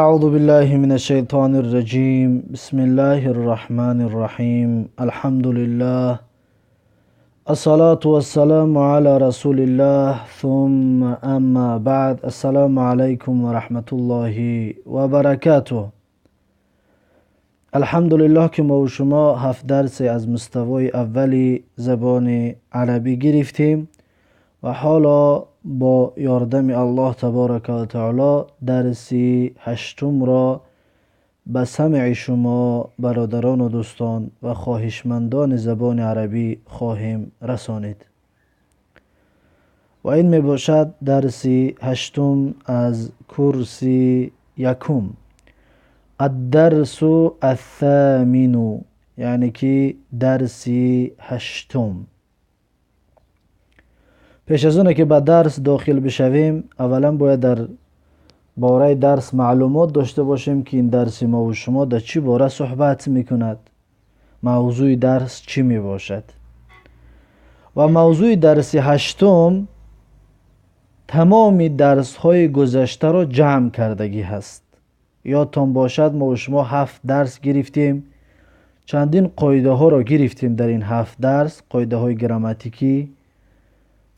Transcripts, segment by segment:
أعوذ بالله من الشيطان الرجيم. بسم الله الرحمن الرحيم. الحمد لله، الصلاة والسلام على رسول الله، ثم أما بعد. السلام عليكم ورحمة الله وبركاته. الحمدلله که ما و شما 7 درس از مستوای اولی زبان عربی گرفتیم و حالا با یاردم الله تبارک و تعالی درس 8 را به سمع شما برادران و دوستان و خواهشمندان زبان عربی خواهیم رسانید. و این می باشد درس 8 از کورس یکم. الدرس الثامن، یعنی که درس 8. پیش از اون که به درس داخل بشویم، اولا باید در باره درس معلومات داشته باشیم که این درس ما و شما در چی باره صحبت میکند، موضوع درس چی میباشد. و موضوع درس 8 تمام درس های گذشته را جمع کردگی هست. یادتان باشد ما و شما 7 درس گرفتیم، چندین قاعده ها را گرفتیم در این 7 درس، قاعده های گراماتیکی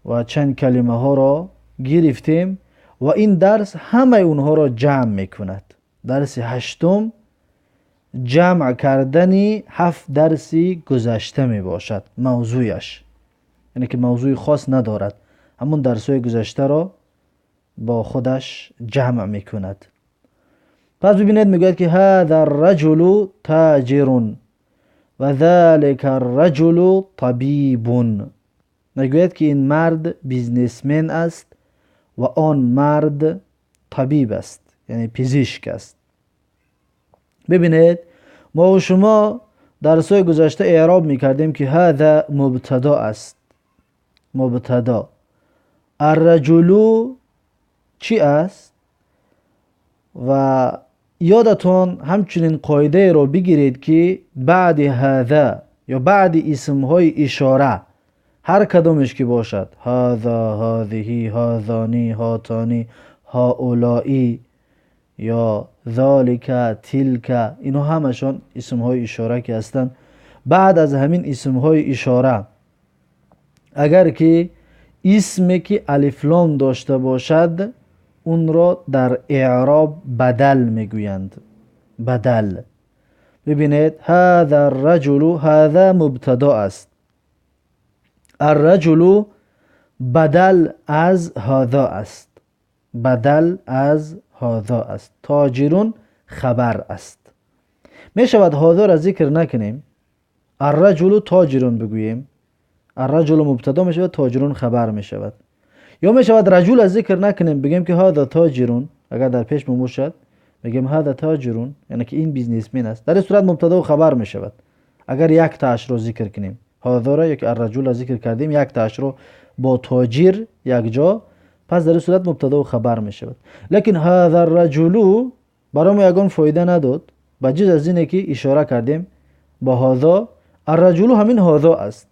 و چند کلمه ها را گرفتیم و این درس همه اونها را جمع میکند. درس 8 جمع کردن 7 درسی گذشته می باشد موضوعش، یعنی که موضوع خاص ندارد، همون درس های گذشته را با خودش جمع میکند. پس ببینید میگوید که هذا الرجل تاجر و ذلك الرجل طبیب. میگوید که این مرد businessman است و آن مرد طبیب است، یعنی پزشک است. ببینید ما و شما درس‌های گذشته اعراب میکردیم که هذا مبتدا است، مبتدا. الرجل چی است؟ و یادتان همچنین قاعده رو بگیرید که بعد هذا یا بعد اسمهای اشاره هر کدامش که باشد، هذا، هذه، هذانی، هاتانی، هؤلائی یا ذالک، تلک، اینا همشان اسمهای اشاره که هستند. بعد از همین اسمهای اشاره اگر که اسمی که الف لام داشته باشد، اون را در اعراب بدل میگویند. بدل. ببینید هذا الرجل، هذا مبتدا است، الرجل بدل از هذا است، بدل از هذا است. تاجرون خبر است. می شود هذا را ذکر نکنیم، الرجل تاجرون بگوییم، الرجل مبتدا می شود، تاجرون خبر می شود. یا می شود رجل از ذکر نکنیم، بگیم که هذا تاجرون، اگر در پیش ما باشد بگیم هذا تاجرون، یعنی که این businessman است. در این صورت مبتدا و خبر می شود. اگر یک تاش رو ذکر کنیم، هذا را یک الرجل ذکر کردیم، یک تاش رو با تاجر یک جا، پس در این صورت مبتدا و خبر می شود. لیکن هذا الرجل برای ما یگان فایده نداد، بجز از اینه که اشاره کردیم با هذا. الرجل همین هذا است،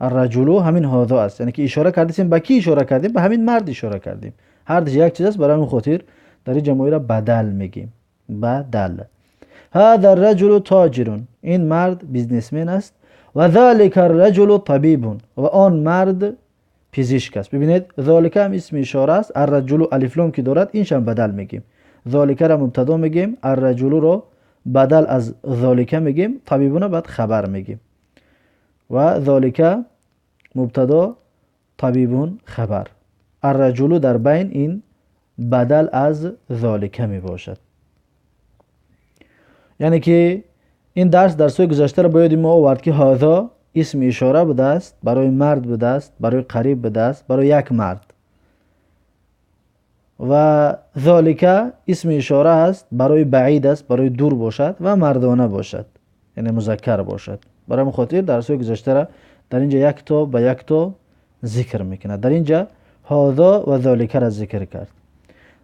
الرجل همین هذا است، یعنی که اشاره کردیم به کی اشاره کردیم؟ به همین مرد اشاره کردیم. هر دو یک چیز است، برای همین خاطر در این جمعی را بدل میگیم، بدل. هذا الرجل تاجر، این مرد businessman است. و ذلك الرجل طبیب، و آن مرد پزشک است. ببینید ذلك هم اسم اشاره است، الرجل الف لام که دارد اینش هم بدل میگیم. ذلك را مبتدا میگیم، الرجل را بدل از ذلك میگیم، طبیبون بعد خبر میگیم. و ذلك مبتدا، طبیبون خبر. الرجل در بین این بدل از ذلك می باشد. یعنی که این درس درس‌های گذشته را باید ما آورد که هذا اسم اشاره بوده است، برای مرد بوده است، برای قریب بوده است، برای یک مرد. و ذالک اسم اشاره است، برای بعید است، برای دور باشد و مردانه باشد، یعنی مذکر باشد. برای خاطر درس‌های گذشته را در اینجا یک تا به یک تا ذکر میکند. در اینجا هذا و ذالک را ذکر کرد.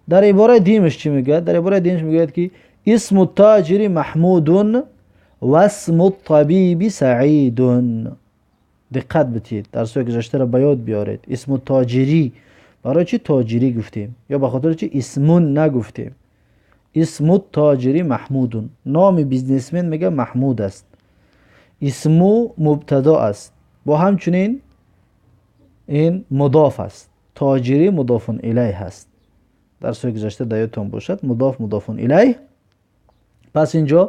در عباره دیمش چی میگوید؟ در عباره دیمش میگوید که اسم التاجر محمود و اسم الطبیب سعید. دقت بتید، درس‌های گذشته را به یاد بیارید. اسم التاجری Барои чӣ тоҷирӣ гуфтем? Ё ба хотири чӣ исмун нагуфтем? Исму тоҷирӣ Маҳмудун. Номи бизнесмен мега Маҳмуд аст. Исму мубтадо аст. Бо ҳамчунин ин мудоф аст. Тоҷирӣ мудофун илайҳ аст. Дарсҳои гузашта дар ёдтон бошад, мудоф мудофун илайҳ. Пас инҷо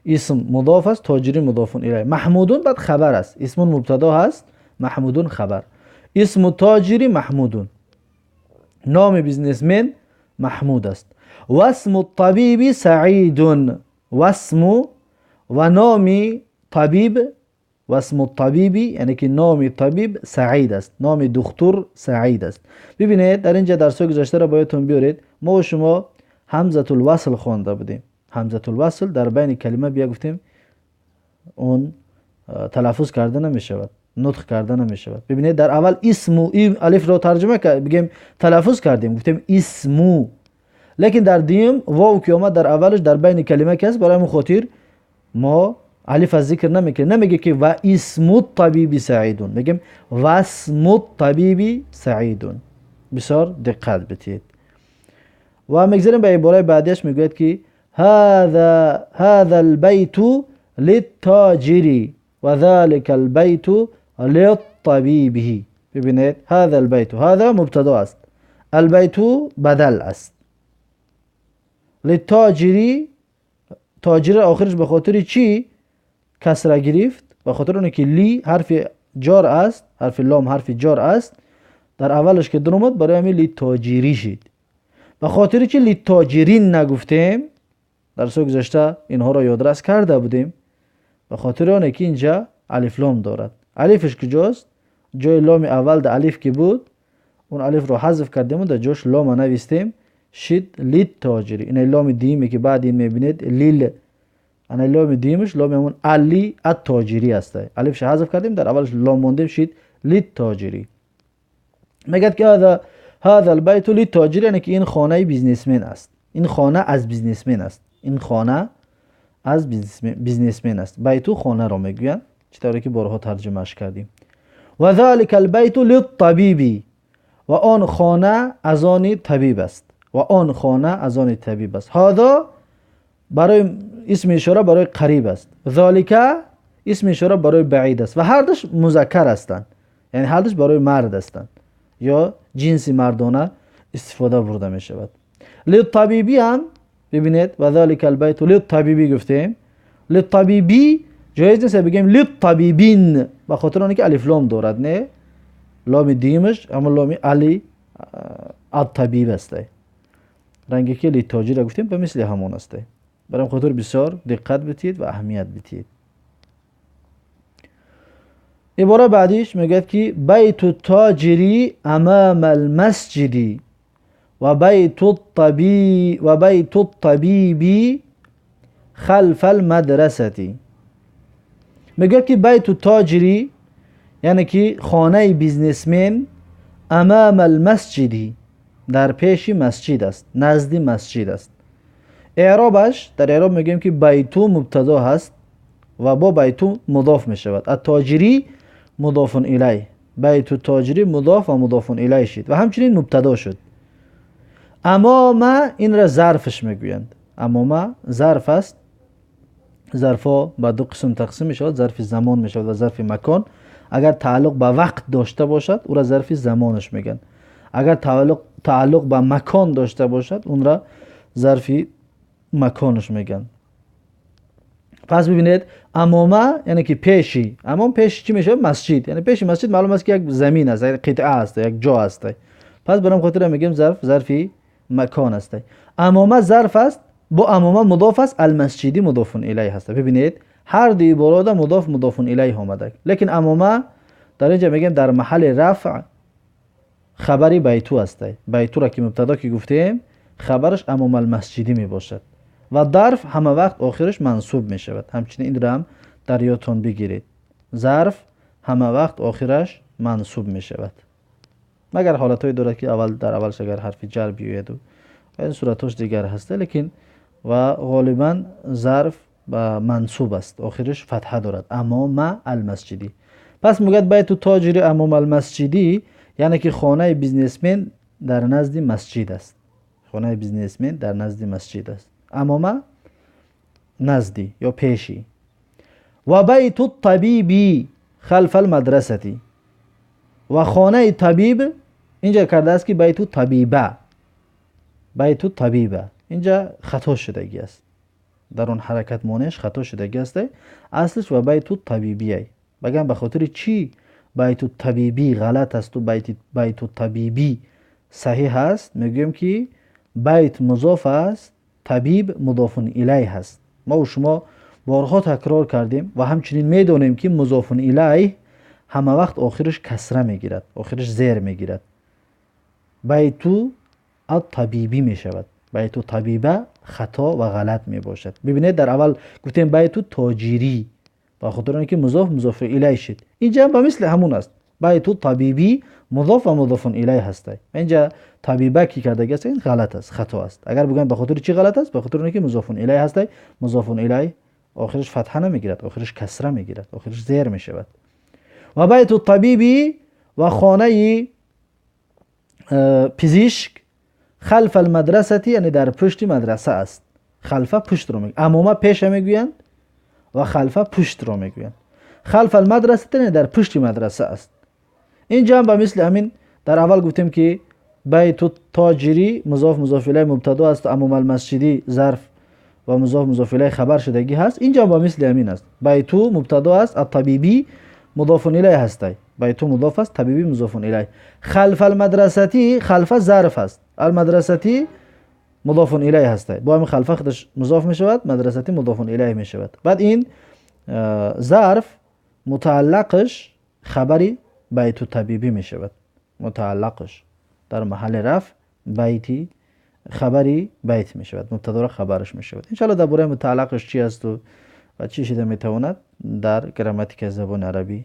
исм мудоф аст, тоҷирӣ мудофун илайҳ. Маҳмудун баъд хабар аст. Исмун мубтадо ҳаст, Маҳмудун хабар. Исму тоҷирӣ Маҳмудун. Номи бизнесмен Маҳмуд аст. Васму табиби Саидун. Васму ва номи табиб, васму табиби, яъне ки номи табиб Саид аст. Номи духтур Саид аст. Бибинед, дар инҷа дарсҳои гузаштаро ба ёдтон биёред. Мо ва шумо ҳамзатул васл хонда будем. Ҳамзатул васл дар байни калима бия гуфтем, он талаффуз карда намешавад, нутқ карда намешавад. Бибинед, дар аввал исму алифро тарҷума бигем, талаффуз кардем, гуфтем исму. Лекин дар дуюм вов ки омад дар аввалаш дар байни калима ки аст, барои ҳамин хотир мо алиф аз зикр намекунем. Намегем ки ва исму табиби Саидун, мегем васму табиби Саидун. Бисёр диққат бидиҳед. Ва мегзарем ба ибораи баъдиаш, мегӯяд ки ҳаза албайту литтоҷири ва залика албайту литтабибиҳи. Бибинед, ҳаза албайту, ҳаза мубтадо аст, албайту бадал аст. Литтоҷири, тоҷири охираш ба хотири чӣ касра гирифт? Ба хотири оне ки ли ҳарфи ҷор аст, ҳарфи лом ҳарфи ҷор аст, дар аввалаш ки дуромад, барои ҳамин литтоҷирӣ шид. Ба хотири чи литтоҷирин нагуфтем? Дарсҳои гузашта инҳоро ёдрас карда будем. Ба хотири оне ки инҷа алифлом дорад. Алифаш куҷост? Ҷои ломи аввал да алиф ки буд, он алифро ҳазф кардему дар ҷош лома навистем, шид литтоҷири. Ина ломи дуюме ки баъд ин мебинед, лил, ана ломи дуюмаш ломи ҳамон али аттоҷирӣ аст. Алифша ҳазф кардем, дар аввалаш лом мондем, шид литтоҷирӣ. Мегӯяд ки ҳаза албайту литтоҷири, яъне ки ин хонаи бизнесмен аст. Ин хона аз бизнесмен аст. Ин хона аз бизнесмен аст. Байту хонаро мегӯянд, чӣ тавре ки борҳо тарҷумааш кардем. Ва залика албайту литтабиби, ва он хона аз они табиб аст. Ва он хона аз они табиб аст. Ҳозо барои исми ишора барои қариб аст, золика исми ишора барои баид аст ва ҳардуш музаккар ҳастанд, яъне ҳардуш барои мард ҳастанд ё ҷинси мардона истифода бурда мешавад. Литтабибӣ ҳам бибинед, ва залика албайту литтабибӣ гуфтем. Литтабибӣ ҷоиз нест бигем литтабибин, ба хотири оне ки алифлом дорад, не ломи дуюмаш ҳамон ломи али аттабиб аст. Ранге ки литтоҷира гуфтем, ба мисли ҳамон аст. Барои хотир бисёр диққат бидиҳед ва аҳамият бидиҳед. Ибора баъдиш мегӯяд ки байту тоҷири амама алмасҷиди ва байту табиби халфа алмадрасати. Мегӯяд ки байту тоҷири, яъне ки хонаи бизнесмен, амама алмасҷиди, дар пеши масҷид аст, назди масҷид аст. Эъробаш, дар эъроб мегӯем ки байту мубтадо ҳаст ва бо байту мудоф мешавад. Аттоҷирӣ мудофун илай, байту тоҷирӣ мудоф ва мудофун илай шид ва ҳамчунин мубтадо шуд. Амома инра зарфш мегӯянд. Амома зарф аст. Зарфҳо ба ду қисм тақсим мешавад, зарфи замон мешавад ва зарфи макон. Агар тааллуқ ба вақт дошта бошад, ӯра зарфи замонаш мегӯянд. Агар тааллуқ ба макон дошта бошад, онра зарфи маконаш мегӯянд. Пас бибинед, амома яъне ки пеши, амом пеши чӣ мешавад? Масҷид. Яъне пеши масҷид маълум аст ки як замин аст, як қитъа аст, як ҷо аст. Пас барам хотира мегӯем зарф зарфи макон аст. Амома зарф аст, бо амома мудоф аст, алмасҷидӣ мудофун илайҳ аст. Бибинед, ҳар ду иборода мудоф мудофун илайҳ омада. Лекин амома дар инҷа мегӯем дар маҳалли рафъ хабари байту аст. Байтура ки мубтадо ки гуфтем, хабараш амома алмасҷидӣ мебошад ва дарф ҳама вақт охираш мансуб мешавад. Ҳамчунин инро ҳам дар ёдтон бигиред. Зарф ҳама вақт охираш мансуб мешавад, магар ҳолатҳое дорад ки аввал дар аввалаш агар ҳарфи ҷар биёяду ин суратҳош дигар ҳаста, лекин ва ғолибан зарф ба мансуб аст, охираш фатҳа дорад. Амома алмасҷидӣ. Пас мегӯяд байту тоҷири амома алмасҷидӣ, яъне ки хонаи бизнесмен дар назди масҷид аст. Хонаи бизнесмен дар назди масҷид аст. Амома назди ё пеши. Ва байту табиби халфа алмадрасати, ва хонаи табиб инҷа кардааст ки байту табиба, байту табиба инҷа хато шудагӣ аст. Дар он ҳаракат монеаш хато шудагӣ аст. Аслиш ва байту табибия. Багам ба хотири чӣ байту табибӣ ғалат асту байту табибӣ саҳиҳ аст? Мегӯем ки байт музоф аст, табиб мудофун илайҳ аст. Мо шумо борҳо такрор кардем ва ҳамчунин медонем ки музофун илайҳ ҳама вақт охираш касра мегирад, охираш зер мегирад. Байту аттабибӣ мешавад. Байту табиба хато ва ғалат мебошад. Бибинед, дар аввал гуфтем байту тоҷирӣ, ба хотири он ки музоф музофу илайҳ шид. Инҷа ҳам ба мисли ҳамун аст. Байту табибӣ музоф ва музофун илайҳ ҳастай. Инҷа табиба ки кардаги аст, ин ғалат аст, хато аст. Агар бигӯем ба хотири чӣ ғалат аст? Ба хотири он ки музофун илайҳ ҳастай. Музофун илайҳ охираш фатҳа намегирад, охираш касра мегирад, охираш зер мешавад. Ва байту табибӣ ва хонаи пизишк халфа алмадрасати, яъне дар пушти мадраса аст. Халфа пуштро мегӯянд, амома пеша мегӯянд ва халфа пуштро мегӯянд. Халфа алмадрасати яъне дар пушти мадраса аст. Инҷа ҳам ба мисли ҳамин дар аввал гуфтем ки байту тоҷирӣ музоф музоф илайҳ мубтадо аст, амома алмасҷидӣ зарф ва музоф музоф илайҳ хабар шудагӣ ҳаст. Инҷа ҳам ба мисли ҳамин аст. Байту мубтадо аст, аттабибӣ мудофун илайҳ ҳастай. Байту мудоф аст, табибӣ музофун илайҳ. Халфа алмадрасати, халфа зарф аст, алмадрасати мудофун илайҳ ҳастай. Бо ҳамин халфа худаш музоф мешавад, мадрасати мудофун илайҳ мешавад. Баъд ин зарф мутааллақаш хабари байту табибӣ мешавад. Мутааллақаш дар маҳалли рафъ байти хабари байт мешавад, мубтадоро хабараш мешавад. Иншалло дар бораи мутааллақаш чӣ асту ва чӣ шида метавонад дар грамматикаи забони арабӣ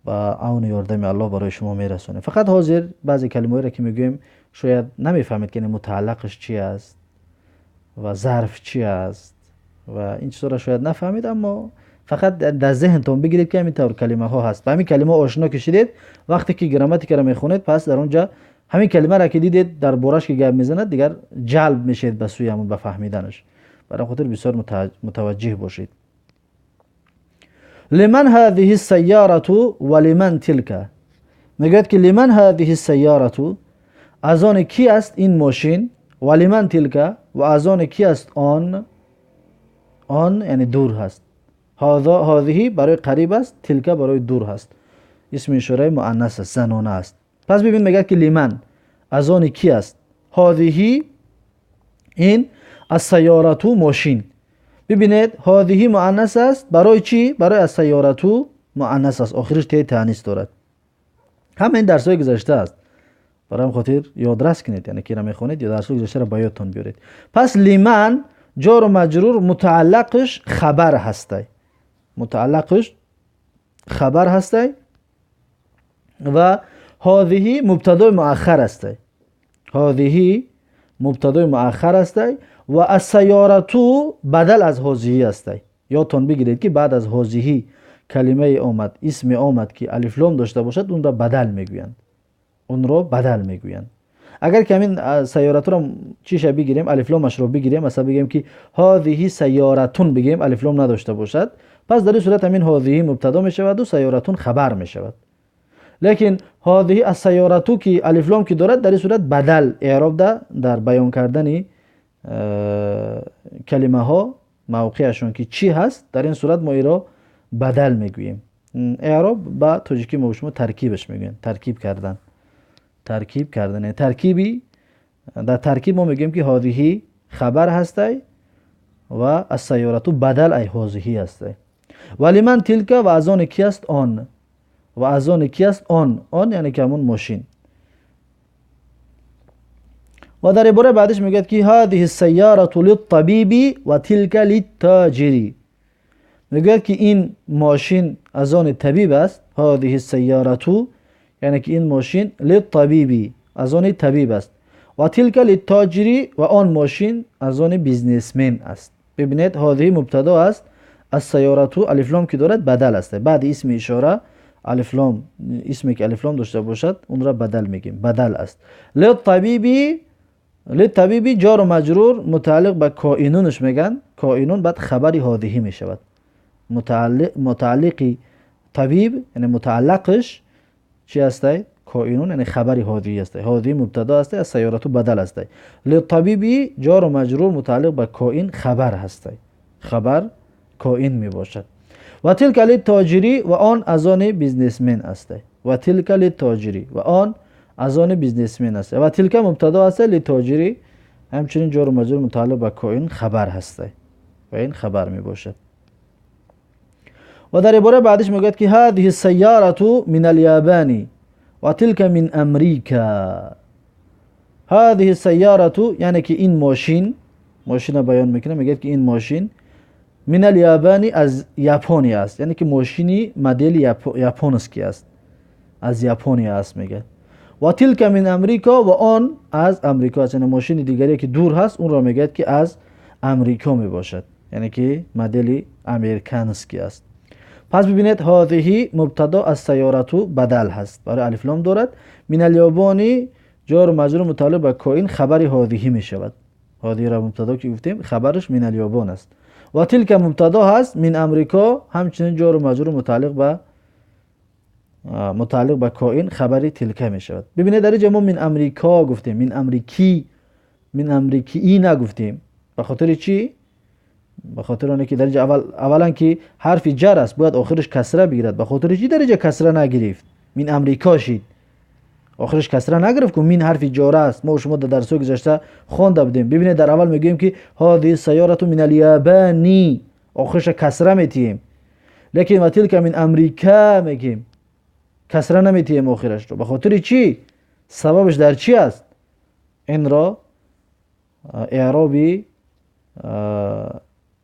ба авну ёрдами Аллоҳ барои шумо мерасонем. Фақат ҳозир баъзе калимаҳоеро ки мегӯем шояд намефаҳмед ки мутааллақаш чӣ аст ва зарф чӣ аст ва ин чизҳоро шояд нафаҳмед, аммо фақат дар зеҳнтон бигиред ки ҳамин тавр калимаҳо ҳаст. Ба ҳамин калимаҳо ошино ки шидед, вақте ки грамматикаро мехонед, пас дар он ҷа ҳамин калимаро ки дидед дар бораш ки гап мезанад, дигар ҷалб мешавед ба сӯи ҳамон, ба фаҳмиданаш. Барои хотир бисёр мутаваҷҷиҳ бошед. Лиман ҳазиҳи сайёрату ва лиман тилка. Мегӯяд ки лиман ҳазиҳи сайёрату, аз оне ки аст ин мошин, ва лиман тилка, ва аз оне ки аст он, он яъне дур ҳаст. Ҳозиҳи барои қариб аст, тилка барои дур ҳаст. Исми ишораи муаннас аст, занона аст. Пас бибин, мегӯяд ки лиман аз оне ки аст, ҳозиҳи ин ассайёрату мошин. Бибинед, ҳозиҳи муаннас аст, барои чӣ? Барои ассайёрату муаннас аст, охириш те таънис дорад. Ҳама ин дарсҳои гузашта аст, барои ҳам хотир ёдрас кунед, яъне ки мехонед ё дарсҳои гузаштаро ба ёдтон биёред. Пас лиман ҷору маҷрур мутааллақиш хабар ҳастай, мутааллақиш хабар ҳастай ва ҳозиҳи мубтадои муаххар ҳастай, ҳозиҳи мубтадои муаххар ҳастай ва ассайёрату бадал аз ҳозиҳӣ ҳастай. Ёдтон бигиред ки баъд аз ҳозиҳӣ калимае омад, исме омад ки алифлом дошта бошад, онро бадал мегӯянд, онро бадал мегӯянд. Агар ки ҳамин сайёратуро чиша бигирем, алифломашро бигирем, масалан бигӯем ки ҳозиҳи сайёратун бигӯем, алифлом надошта бошад, пас дар ин сурат ҳамин ҳозиҳи мубтадо мешаваду сайёратун хабар мешавад. Лекин ҳозиҳи ассайёрату ки алифлом ки дорад, дар ин сурат бадал эъроб дар баён кардани калимаҳо мавқеашон ки чӣ ҳаст, дар ин сурат мо иро бадал мегӯем. Эъроб ба тоҷикӣ мо шумо таркибаш мегӯем, таркиб кардан, таркиб кардан, таркиби дар таркиб мо мегӯем ки ҳозиҳи хабар ҳастай ва ассайёрату бадал ай ҳозиҳӣ ҳастай. Ва лиман тилка, ва аз оне ки аст он, ва аз оне ки аст он, он яъне ки ҳамон мошин. Ва дар ибораи баъдиш мегӯяд ки ҳазиҳи сайёрату литтабиби ва тилка литтоҷири. Мегӯяд ки ин мошин аз они табиб аст. Ҳазиҳи сайёрату яъне ки ин мошин литтабиби аз они табиб аст, ва тилка литтоҷири, ва он мошин аз они бизнесмен аст. Бибинед, ҳозиҳи мубтадо аст, ассайёрату алифлом ки дорад бадал аст. Баъди исми ишора алиф лом, исме ки алиф лом дошта бошад, онро бадал мегӯем, бадал аст. Литабиби, литабиби ҷору маҷрур мутааллиқ ба коинунаш мегӯянд. Коинун баъд хабари ҳодиҳӣ мешавад. Мутааллиқи табиб, яъне мутааллақаш чи ҳастай? Коинун, яъне хабари ҳодиҳӣ ҳастай. Ҳодиҳӣ мубтадо ҳастай, аз сайёрату бадал ҳастай. Литабиби ҷору маҷрур мутааллиқ ба коин хабар ҳастай, хабар коин мебошад. Ва тилка литоҷирӣ, ва он аз они бизнесмен ҳастай. Ва тилка литоҷирӣ, ва он аз они бизнесмен ҳастай. Ва тилка мубтадо ҳастай, литоҷирӣ ҳамчунин ҷору маҷрур мутааллиқ ба коин хабар ҳастай ва ин хабар мебошад. Ва дар ибораи баъдиш мегӯяд ки ҳадиҳи сайёрату мин алябани ва тилка мин амрика. Ҳадиҳи сайёрату, яъне ки ин мошин, мошина баён мекунад, мегӯяд ки ин мошин мин алябани аз Япония аст, яъне ки мошини модели японский аст, аз Япония аст мегӯяд. Ва тилка мин амрико, ва он аз Амрико аст, яъне мошини дигаре ки дур ҳаст, онро мегӯяд ки аз Амрико мебошад, яъне ки модели американский аст. Пас бибинед, ҳодиҳи мубтадо, аз сайёрату бадал ҳаст, барои алифлом дорад. Мин алёбони ҷору маҷрур мутааллиқ ба коин хабари ҳодиҳӣ мешавад. Ҳодиҳиро мубтадо ки гуфтем, хабараш мин алёбон аст. Ва тилка мубтадо ҳаст, мин амрико ҳамчунин ҷору маҷрур мутааллиқ ба коин хабари тилка мешавад. Бибинед, дар инҷа мо мин амрико гуфтем, мин амрикӣ, мин амрикиӣ нагуфтем. Ба хотири чӣ? Ба хотири оне ки дар инҷа аввалан ки ҳарфи ҷар аст, бояд охираш касра бигирад. Ба хотири чӣ дар инҷа касра нагирифт? Мин амрико шид, охираш касра нагирифт ку, мин ҳарфи ҷора аст. Мо шумо дар дарсҳои гузашта хонда будем. Бибинед, дар аввал мегӯем ки ҳодиҳи сайёрату мин алябани, охираша касра метиҳем, лекин ва тилка мин амрика мегӯем, касра наметиҳем охирашро. Ба хотири чӣ? Сабабаш дар чӣ аст? Инро эъроби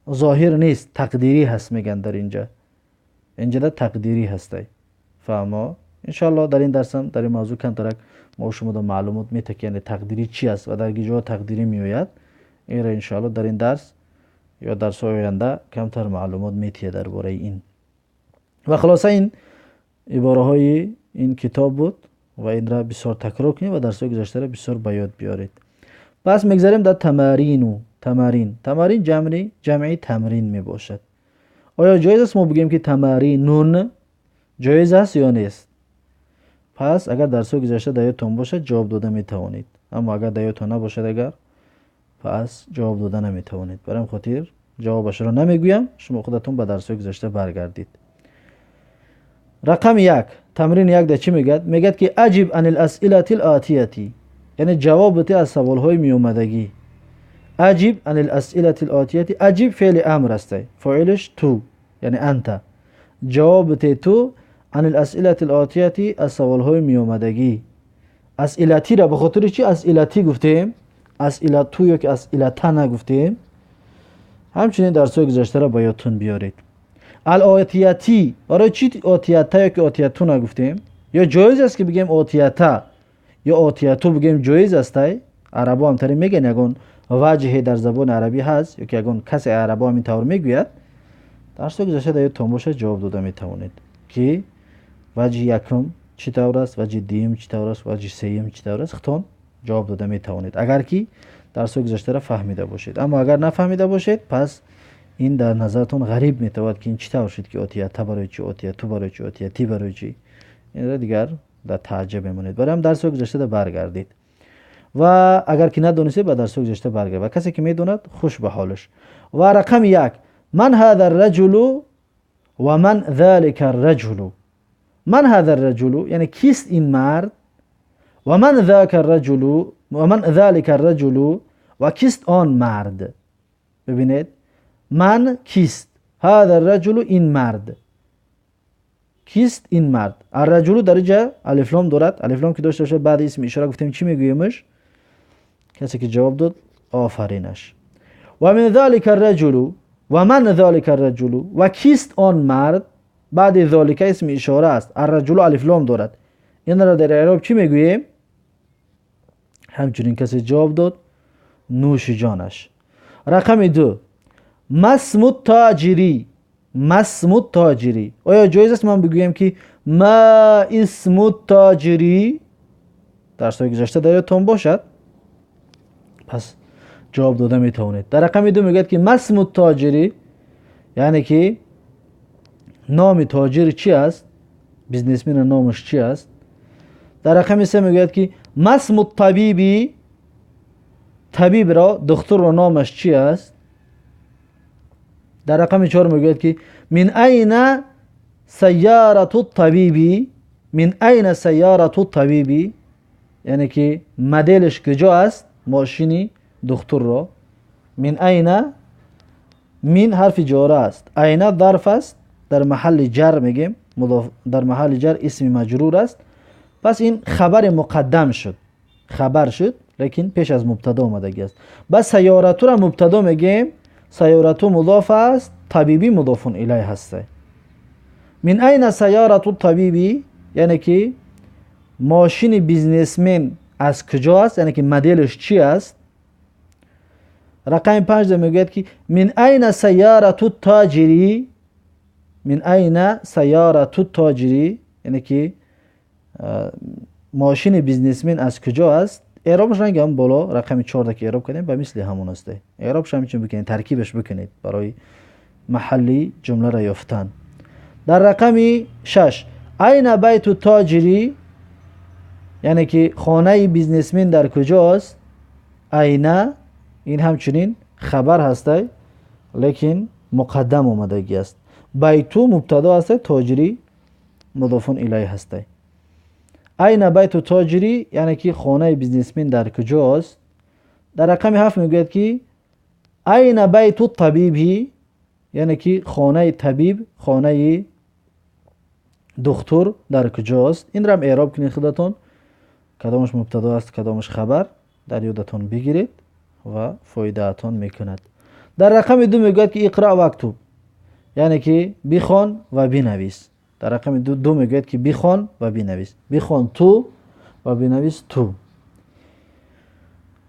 зоҳир нест, тақдирӣ ҳаст мегӯянд. Дар инҷа, инҷада тақдирӣ ҳастай. Фаҳмо? Иншоалло, дар ин дарсам дар ин мавзӯъ камтарак мо шумо маълумот метак, яъне тақдирӣ чӣ аст ва дар ҷо тақдирӣ меояд. Инро иншоалло дар ин дарс ё дарсҳои оянда камтар маълумот метиҳад дар бораи ин. Ва хулоса, ин ибораҳои ин китоб буд ва инра бисёр такрор кунед ва дарсҳои гузаштаро бисёр ба ёд биёред. Пас мегзарем дар тамарину. Тамарин, тамарин ҷамъи тамрин мебошад. Оё ҷоиз аст мо бигӯем ки тамаринун? Ҷоиз аст ё нест? Пас агар дарсҳои гузашта дар ёдтон бошад, ҷавоб дода метавонед, аммо агар дар ёдтон набошад, агар пас ҷавоб дода наметавонед. Барои ин хотир ҷавобашро намегӯям, шумо худатон ба дарсҳои гузашта баргардид. Рақами 1, тамрини 1 да чӣ мегӯяд? Мегӯяд ки أجب عن الأسئلة الآتية, яъне ҷавоб бите аз саволҳои меомадагӣ. أجب عن الأسئلة الآتية. أجب феъли амр астай, фоилаш ту, яъне أنت. Ҷавоб бите ту عن الأسئلة الآتية, аз саволҳои меомадагӣ. أسئلة ра ба хотири чӣ أسئلة гуфтем, أسئلة ё ки أسئلة нагуфтем? Ҳамчунин дарсҳои гузаштаро ба ёдтун биёред. الآتية барои чӣ آتية ё ки آتية нагуфтем? Ё ҷоиз аст ки бигем آتية ё آتية бигем? Ҷоиз астай? Арабо ҳамтаре мегӯян, ягон ваҷҳе дар забони арабӣ ҳаст ё ки ягон касе арабо ҳамин тавр мегӯяд? Дарсҳои гузашта дар ёдтон бошад, ҷавоб дода метавонед ки ваҷҳи якум чӣ тавр аст, ваҷҳи дуюм чӣ тавр аст, ваҷҳи сеюм чӣ тавр аст. Худтон ҷавоб дода метавонед, агар ки дарсҳои гузаштаро фаҳмида бошед. Аммо агар нафаҳмида бошед, пас ин дар назаратон ғариб метавад ки ин чӣ тавр шуд, ки آتية барои чӣ, آتية барои чӣ, آتية барои чӣ. Инро дигар дар тааҷҷуб мемонед. Барои ҳам дарсҳои гузаштада баргардед ва агар ки надонистед, ба дарсҳои гузашта баргардед, ва касе ки медонад, хуш ба ҳолаш. Ва рақами 1: من هذا الرجل ومن ذلك الرجل؟ من هذا الرجل, яъне кист ин мард, ومن ذاك الرجل, ومن ذلك الرجل, ва кист он мард. Бибинед, من кист, هذا الرجل ин мард, кист ин мард. الرجل дар инҷа алифлом дорад. Алифлом ки дошта бошад, баъди исми ишора гуфтем, чӣ мегӯемш? Касе ки ҷавоб дод, офаринаш. ومن ذلك الرجل, ومن ذلك الرجل, ва кист он мард. Баъди ذلك исми ишора аст, الرجل алифлом дорад. Инро дар эъроб чӣ мегӯем? Ҳамчунин касе ҷавоб дод, нӯши ҷонаш. Рақами 2: ما اسم التاجر. ما اسم التاجر. Оё ҷоиз аст ман бигӯям ки ما اسم التاجر дарсҳои гузашта дар ёдтон бошад, пас ҷавоб дода метавонед. Дар рақами ду мегӯяд ки ما اسم التاجر, яъне ки номи тоҷир чӣ аст, бизнесмена номаш чӣ аст. Дар рақами се мегӯяд ки ما اسم الطبيب, табибро, духтурро номаш чӣ аст. Дар рақами чор мегӯяд ки من أين سيارة الطبيب, من أين سيارة الطبيب, яъне ки моделаш куҷо аст мошини духтурро. من أين, من ҳарфи ҷора аст, أين зарф аст, дар маҳалли ҷар мегем, дар маҳалли ҷар исми маҷрур аст. Пас ин хабари муқаддам шуд, хабар шуд, лекин пеш аз мубтадо омадагӣ аст. Бас سيارة ра мубтадо мегем, سيارة музоф аст, الطبيب مضاف إليه ҳаста. من أين سيارة الطبيب, яъне ки мошини бизнесмен аз куҷо аст, яъне ки моделаш чӣ аст. Рақами панҷда мегӯяд ки من أين سيارة التاجر, من أين سيارة التاجر, яъне ки мошини бизнесмен аз куҷо аст. Эъробаш ранги ҳам боло рақами чорда ки эъроб кардем, ба мисли ҳамон аст. Эъробш ҳамчун бикунед, таркибаш бикунед барои маҳалли ҷумларо ёфтан. Дар рақами шаш أين بيت التاجر, яъне ки хонаи бизнесмен дар куҷост. أين ин ҳамчунин хабар ҳастай, лекин муқаддам омадагӣ аст. بيت мубтадо ҳастай, التاجر مضاف إليه ҳастай. أين بيت التاجر, яъне ки хонаи бизнесмен дар куҷост. Дар рақами ҳафт мегӯяд ки أين بيت الطبيب, яъне ки хонаи табиб, хонаи духтур дар куҷост. Инрам эъроб кунед худатон, кадомаш мубтадо аст, кадомаш хабар, дар ёдатон бигиред ва фоидаатон мекунад. Дар рақами ду мегӯяд ки اقرأ واكتب, яъне ки бихон ва бинавис. Дар рақами ду мегӯяд ки бихон ва бинавис, бихон ту ва бинавис ту.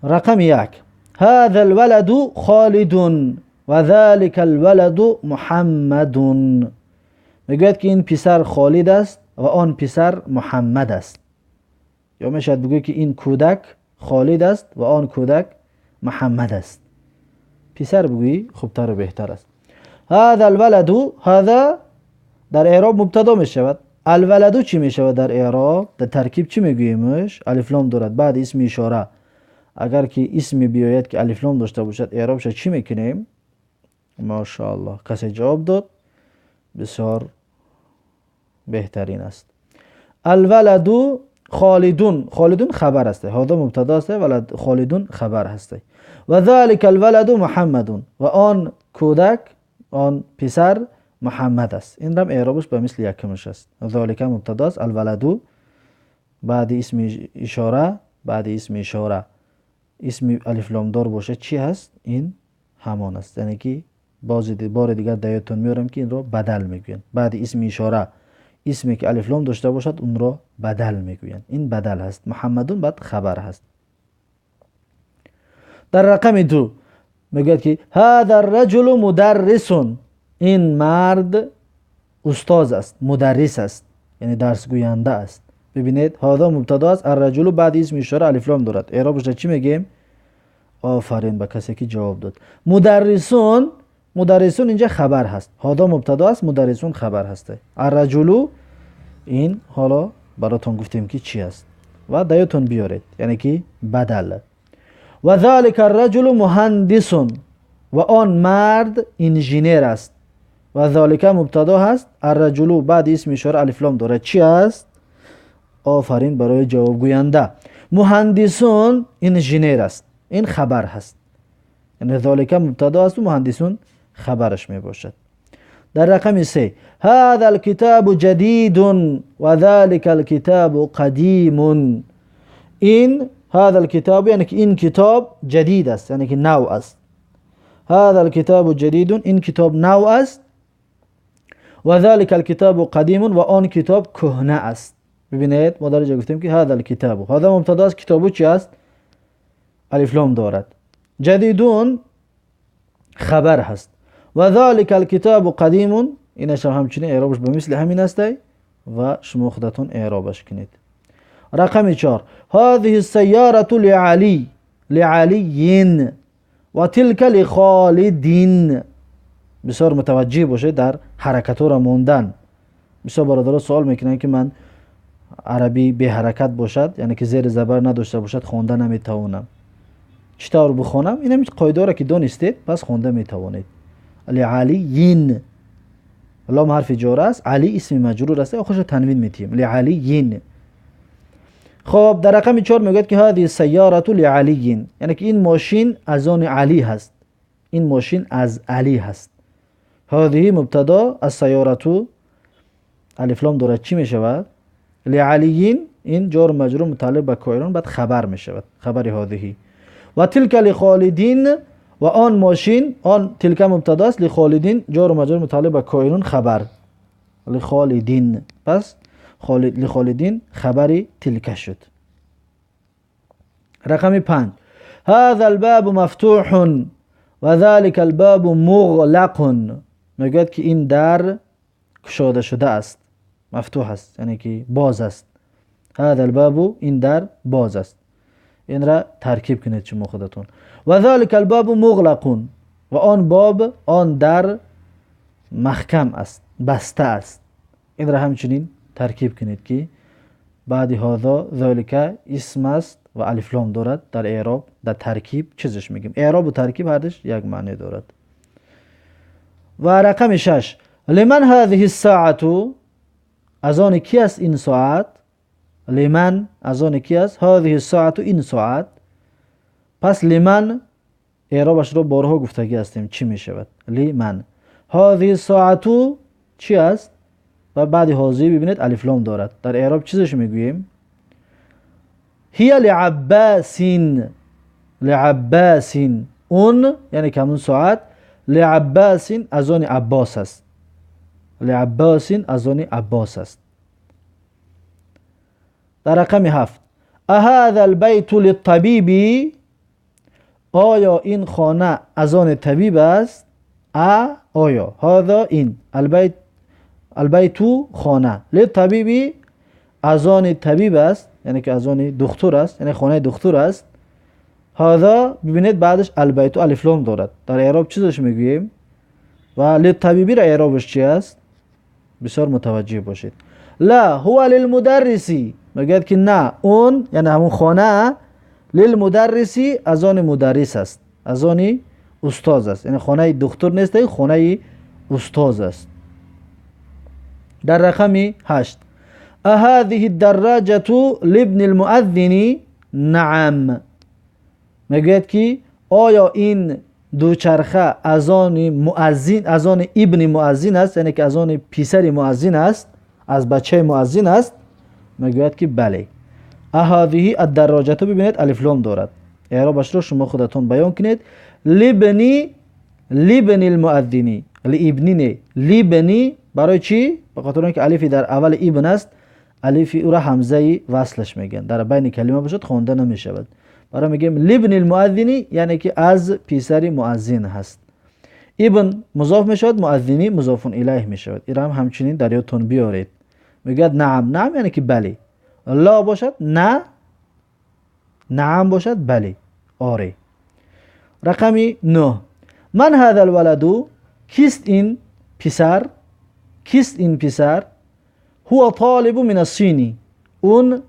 Рақами як: هذا الولد خالد وذلك الولد محمد. Мегӯяд ки ин писар Холид аст ва он писар Муҳаммад аст. Ё мешавад бигӯяд ки ин кӯдак Холид аст ва он кӯдак Муҳаммад аст. Писар бигӯӣ хубтару беҳтар аст. هذا الولد, هذا дар эъроб мубтадо мешавад. الولد чӣ мешавад дар эъроб, дар таркиб чӣ мегӯемш? Алифлом дорад баъди исми ишора. Агар ки исме биёяд ки алифлом дошта бошад, эъробша чӣ мекунем? Мошааллоҳ, касе ҷавоб дод, бисёр беҳтарин аст. الولد خالد, خالد хабар аст, هذا мубтадо аст, ولد خالد хабар ҳаст. وذلك الولد محمد, ва он кӯдак, он писар Муҳаммад аст. Инрам эъробаш ба мисли якумаш аст. ذلك мубтадо аст, الولد баъди исми ишора, баъди исми ишора исми алифломдор бошад, чӣ ҳаст? Ин ҳамон аст. Яъне ки бори дигар дар ёдтон меорам ки инро бадал мегӯянд. Баъди исми ишора исме ки алифлом дошта бошад, унро бадал мегӯянд. Ин бадал ҳаст. محمد баъд хабар ҳаст. Дар рақами ду мегӯяд ки هذا الرجل مدرس, ин мард устоз аст, мударрис аст, яъне дарсгӯянда аст. Бибинед, هذا мубтадо аст, الرجل баъди исми ишора алифлом дорад. Эъробашро чӣ мегӯем? Офарин ба касе ки ҷавоб дод. مدرس, مدرس инҷа хабар ҳаст. هذا мубтадо аст, مدرس хабар ҳаст. الرجل ин ҳоло баротон гуфтем ки чӣ аст ва дар ёдтон биёред, яъне ки бадал. وذلك الرجل مهندس, ва он мард инженер аст. وذلك мубтадо ҳаст, الرجل баъди исми ишора алифлом дорад, чӣ аст? Офарин барои ҷавобгӯянда. مهندس инженер аст, ин хабар ҳаст. Яъне ذلك мубтадо асту مهندس хабараш мебошад. Дар рақами се: هذا الكتاب جديد وذلك الكتاب قديم. Ин هذا الكتاب, яъне ки ин китоб جديد аст, яъне ки нав аст. هذا الكتاب جديد, ин китоб нав аст. وذلك الكتاب قديم, ва он китоб кӯҳна аст. Бибинед, мо дар инҷа гуфтем ки هذا الكتاب, هذا мубтадо аст, كتاب чӣ аст? Алифлом дорад. جديد хабар ҳаст. وذلك الكتاب قديم, инашам ҳамчунин эъробаш ба мисли ҳамин астай. ва шумо худатон эъробаш кунед. Рақами 4. هذه السيارة لعلي لعلي وتلك لخالد. بسیار متوجه باشید در حرکت‌ها را ماندن. بسیار برادرها سوال میکنن که من عربی به حرکت باشد، یعنی که زیر زبر نداشته باشد، خوانده نمیتوانم. چطور بخوانم؟ این همین قاعده را که دانستید پس خوانده میتوانید. لعلی، لام حرف جار است، علی اسم مجرور است، آخرش تنوین میتیم، لعلی. خب در رقم 4 میگوید که هذه السيارة لعلی، یعنی که این ماشین از آن علی هست، این ماشین از علی هست. هذه مبتدا، السيارة الف لام دارد، چی میشود؟ لعلی، این جار مجرور متعلق به کائنان، بعد خبر میشود، خبر هذه. و تلک لخالدین، و آن ماشین، آن تلک مبتدا است، لخالدین جار مجرور متعلق به کائنان خبر، لخالدین. پس خالد لخالدین خبر تلک شد. رقم 5. هذا الباب مفتوح و ذلك الباب مغلق. میگوید که این در گشاده شده است، مفتوح است، یعنی که باز است. هذا الباب، این در باز است. این را ترکیب کنید شما خودتون. و ذلك الباب مغلق، و آن باب، آن در محکم است، بسته است. این را همچنین ترکیب کنید که بعد هذا ذلك اسم است و الف لام دارد، در اعراب در ترکیب چیزش میگیم، اعراب و ترکیب هر دوش یک معنی دارد. و رقم 6. لمن هذه الساعة، از آن کی است این ساعت؟ لمن از آن کی است؟ هذه الساعة، این ساعت. پس لمن اعرابش رو بارها گفتگی هستیم چی میشود؟ لمن. هذه الساعة چی است؟ و بعد هذه ببینید الف لام دارد، در اعراب چیزش میگوییم؟ هي لعباس، لعباس، اون یعنی که همون ساعت، لعباس از آن عباس است، لعباس از آن عباس است. در رقم 7. اهذا البيت للطبيب، آیا این خانه از آن طبیب است؟ ا آیا، هذا این، البیت، البیت خانه، للطبیب از آن طبیب است، یعنی که از آن دکتر است، یعنی خانه دکتر است. هذا ببینید بعدش البیت الف لام دارد، در اعراب چیزش میگوییم؟ و للطبیبی را اعرابش چی است؟ بسیار متوجه باشید. لا هو للمدرسی، میگوید که نه، اون یعنی همون خانه، للمدرسی از آن مدرس است، از آن استاد است، یعنی خانه دکتر نیست، خانه استاد است. در رقم 8. اهذه الدراجة لابن المؤذن؟ نعم. میگوید که آیا این دوچرخه از آن مؤذن، از آن ابن مؤذن است، یعنی که از آن پسر مؤذن است، از بچه مؤذن است؟ میگوید که بله. اهذه الدراجة ببینید الف لام دارد، اعرابش رو شما خودتون بیان کنید. لابنی، لابن المؤذنی، لابنی نه، لابنی، برای چی؟ به خاطر اینکه الفی در اول ابن است، الفی او را همزه وصلش میگن، در بین کلمه باشد خوانده نمیشود. برای میگیم لابن المؤذنی، یعنی که از پسر مؤذن هست. ابن مضاف میشود، مؤذنی مضاف الیه میشود. این هم همچنین در یادتون بیارید. میگوید نعم، نعم یعنی که بله. لا باشد نه، نعم باشد بله، آره. رقم 9. من هذا الولد، کیست این پسر؟ کیست این پسر؟ هو طالب من الصینی، اون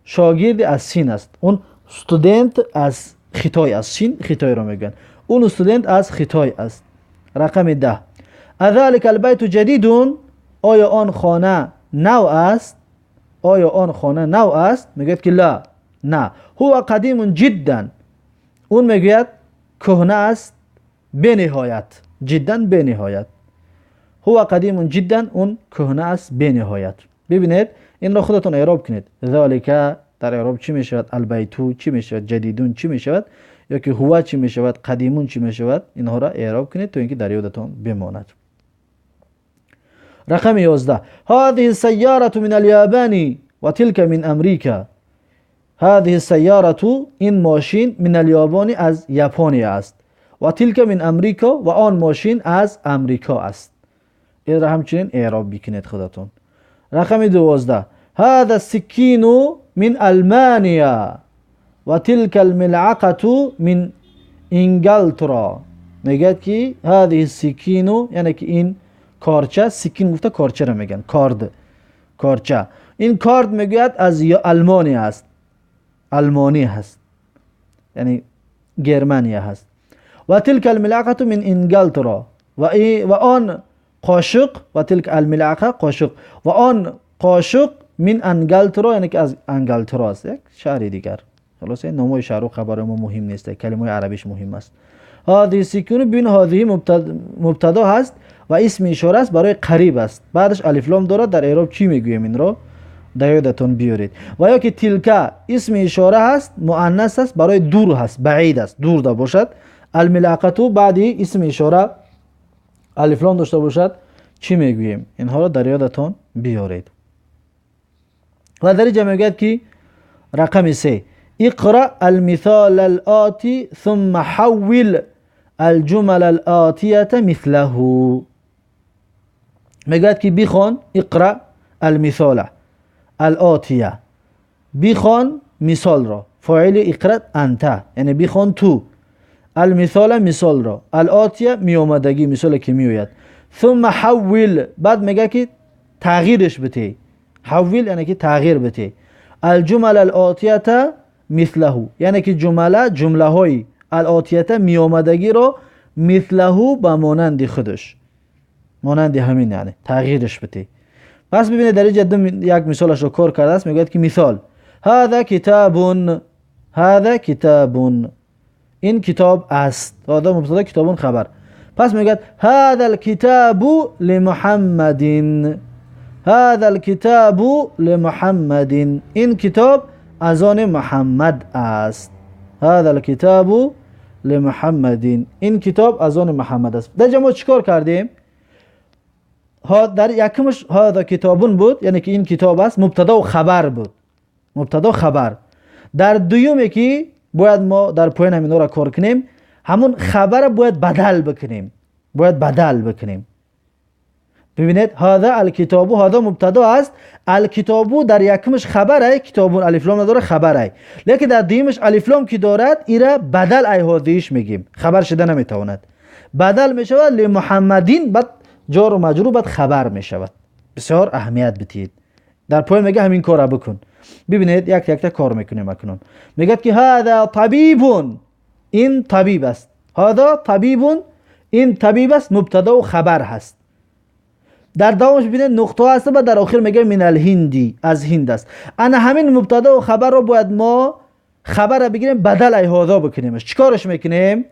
شاگرد از صین است، اون student از خیتای است، صین خیتای را میگن، اون student از خیتای است. رقم 10. اذلك البيت جديد، آیا آن خانه نو است؟ آیا آن خانه نو است؟ میگوید که لا، نه. هو قدیم جدا، اون میگوید کهنه است بنهایت، جدا بنهایت. هو قدیم جدا، اون کهنه است بنهایت. ببینید این را خودتون اعراب کنید. ذالک در اعراب چی میشود؟ البیتو چی میشود؟ جدیدون چی میشود؟ یا که هو چی میشود؟ قدیمون چی میشود؟ اینها را اعراب کنید تا اینکه در یادتان بماند. رقم 11. هذه السيارة من اليابان و تلك من امریکا. هذه السيارة، این ماشین، من اليابان از یاپانی است، و تلك من امریکا، و آن ماشین از امریکا است. این را همچنین اعراب بکنید خودتون. Рақами 12. هذا السكين من ألمانيا وتلك الملعقة من إنجلترا. میگه که هذه السكين یعنی که این کارچه، سکین گفته کارچه را میگن، کارد، کارچه. این کارد میگوید از آلمانی است، آلمانی هست، یعنی گرمانیا هست. و تلك الملعقة من انگلترا، و آن قاشق، و تلك الملعقة قاشق، و آن قاشق من انگلترا یعنی که از انگلترا است، یک شهر دیگر. خلاص این نامای شهر و خبر ما مهم نیست، کلمه عربیش مهم است. هذه سکون بین هذه مبتدا هست و اسم اشاره است، برای قریب است، بعدش الف لام دارد. در اعراب چی میگوییم این را در یادتون بیارید. و یا که تلک اسم اشاره هست، مؤنث است، برای دور هست، بعید است، دور ده باشد. الملعقه بعدی اسم اشاره الف لام داشته باشد چی میگوییم؟ اینها را در یادتون بیارید. و در اینجا میگوید که رقم 3 اقرأ المثال الآتی ثم حول الجمل الآتیة مثله. میگوید که بخوان، اقرأ المثال الآتیه، بخوان مثال را، فاعل اقرأ انت یعنی بخوان تو، المثال مثال را، الآتیه میآمدگی، مثال که میآید، ثم حول بعد میگه که تغییرش بده، حول یعنی که تغییر بده، الجمل الآتیه مثله یعنی که جمله، جمله های الآتیه میآمدگی را مثله به مانند خودش، مانند همین یعنی تغییرش بده. پس ببینید در اینجا یک مثالش رو کار کرده است. میگوید که مثال هذا کتاب، هذا کتاب، این کتاب است، هذا مبتدا، کتاب خبر. پس میگوید هذا الكتاب لمحمد، هذا الكتاب لمحمد، این کتاب از آن محمد است. هذا الكتاب لمحمد، این کتاب از آن محمد است. در ما چیکار کردیم؟ در یکمش هذا کتابون بود یعنی که این کتاب است، مبتدا و خبر بود، مبتدا خبر. در دومی که باید ما در پایین همینا را کار کنیم، همون خبر باید بدل بکنیم، باید بدل بکنیم. ببینید هذا الکتاب، هذا مبتدا است، الکتاب در یکمش خبره، کتابون الف لام نداره، خبره، لیکن در دومش الف لام که دارد ایره بدل ای هذیش میگیم، خبر شده نمیتواند، بدل میشود لمحمدین، بعد جار و مجرور، بعد خبر میشود. بسیار اهمیت بدید. در پایین میگه همین کار بکن. ببینید یک یک تا کار میکنیم اکنون. میگه که هذا طبیب، این طبیب است، هذا طبیب، این طبیب است، مبتدا و خبر هست. در دومش ببینید نقطه هست و در آخر میگه من الهندی، از هند است. انا همین مبتدا و خبر رو باید ما خبر رو بگیریم بدل ای هذا بکنیمش. چیکارش میکنیم؟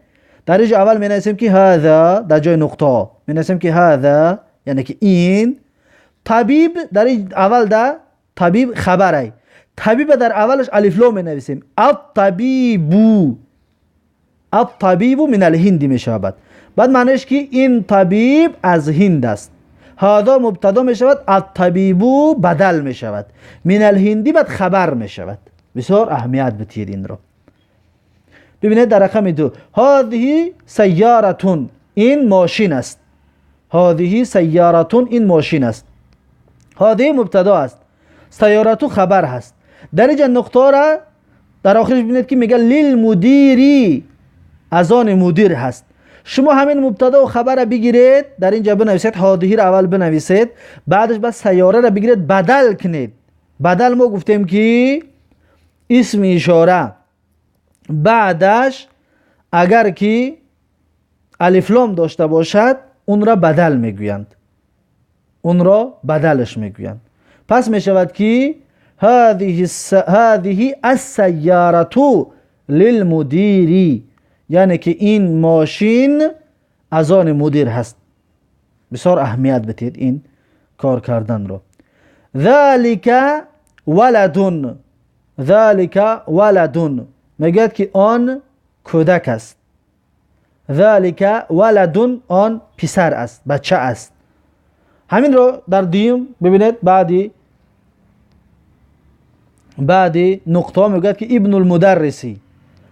در اینجا اول می نویسیم که هذا، در جای نقطه می نویسیم که هذا یعنی که این طبیب، در این اول در طبیب خبره، طبیب در اولش الف لام می نویسیم، الطبیب، الطبیب من الهند می شود. بعد معنیش که این طبیب از هند است. هذا مبتدا می شود، الطبیب بدل می شود، من الهندی بعد خبر می شود. بسیار اهمیت بدید این رو. ببینید در رقم 2 هذه سیارتون، این ماشین است، هذه سیارتون، این ماشین است. هذه مبتدا است، سیارتو خبر هست. در اینجا نقطه را در آخرش ببینید که میگه للمدیری، از آن مدیر هست. شما همین مبتدا و خبر را بگیرید در اینجا بنویسید، هذه را اول بنویسید، بعدش بس سیاره را بگیرید بدل کنید. بدل ما گفتیم که اسم اشاره بعدش اگر که الف لام داشته باشد اون را بدل میگویند، اون را بدلش میگویند. پس میشود که هذه السیاره للمدیری، یعنی که این ماشین از آن مدیر هست. بسیار اهمیت بدید این کار کردن رو. ذلك ولد، ذلك ولد، میگوید که آن کودک است. ذلك ولد، آن پسر است، بچه است. همین رو در دیم ببینید، بعدی نقطه میگوید که ابن المدرسی.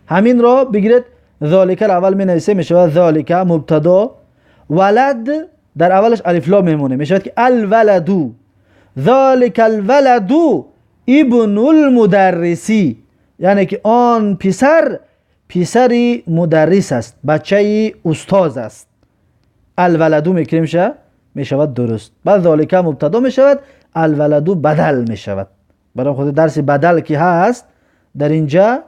همین رو بگیرید، ذالک اول می نویسه میشود ذالک مبتدا، ولد در اولش الف لام میمونه، میشود که الولدو، ذلك الولد ابن المدرس، яъне ки он писар писари мударрис аст, бачаи устоз аст. الولد мекунем ша мешавад дуруст. Баъд ذلك мубтадо мешавад, الولد бадал мешавад. Барои хотир дарси бадал ки ҳаст дар инҷа,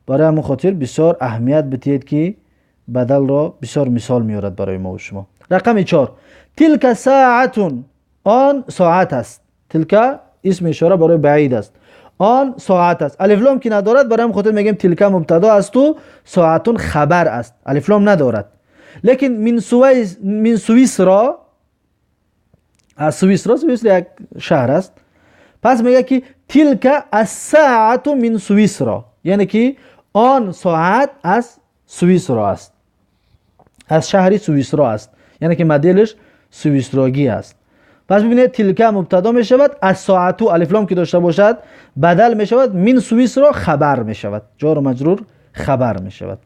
барои ҳамон хотир бисёр аҳамият бидиҳед ки бадалро бисёр мисол меорад барои мо шумо. Рақами 4 تلك ساعة، он соат аст. تلك исми ишора барои баид аст, он соат аст. алиф лом ки надорад, барои ҳамон хотир мегӯем تلك мубтадо асту ساعة хабар аст, алиф лом надорад. Лекин من سویسرا، аз Свисро, Свисро як шаҳр аст. Пас мегӯяд ки تلك الساعة من سویسرا، яъне ки он соат аз Свисро аст, аз шаҳри Свисро аст, яъне ки моделш свисрогӣ аст. Пас бибинед, تلك мубтадо мешавад, الساعة алиф лом ки дошта бошад бадал мешавад, من سویسرا хабар мешавад, ҷору маҷрур хабар мешавад.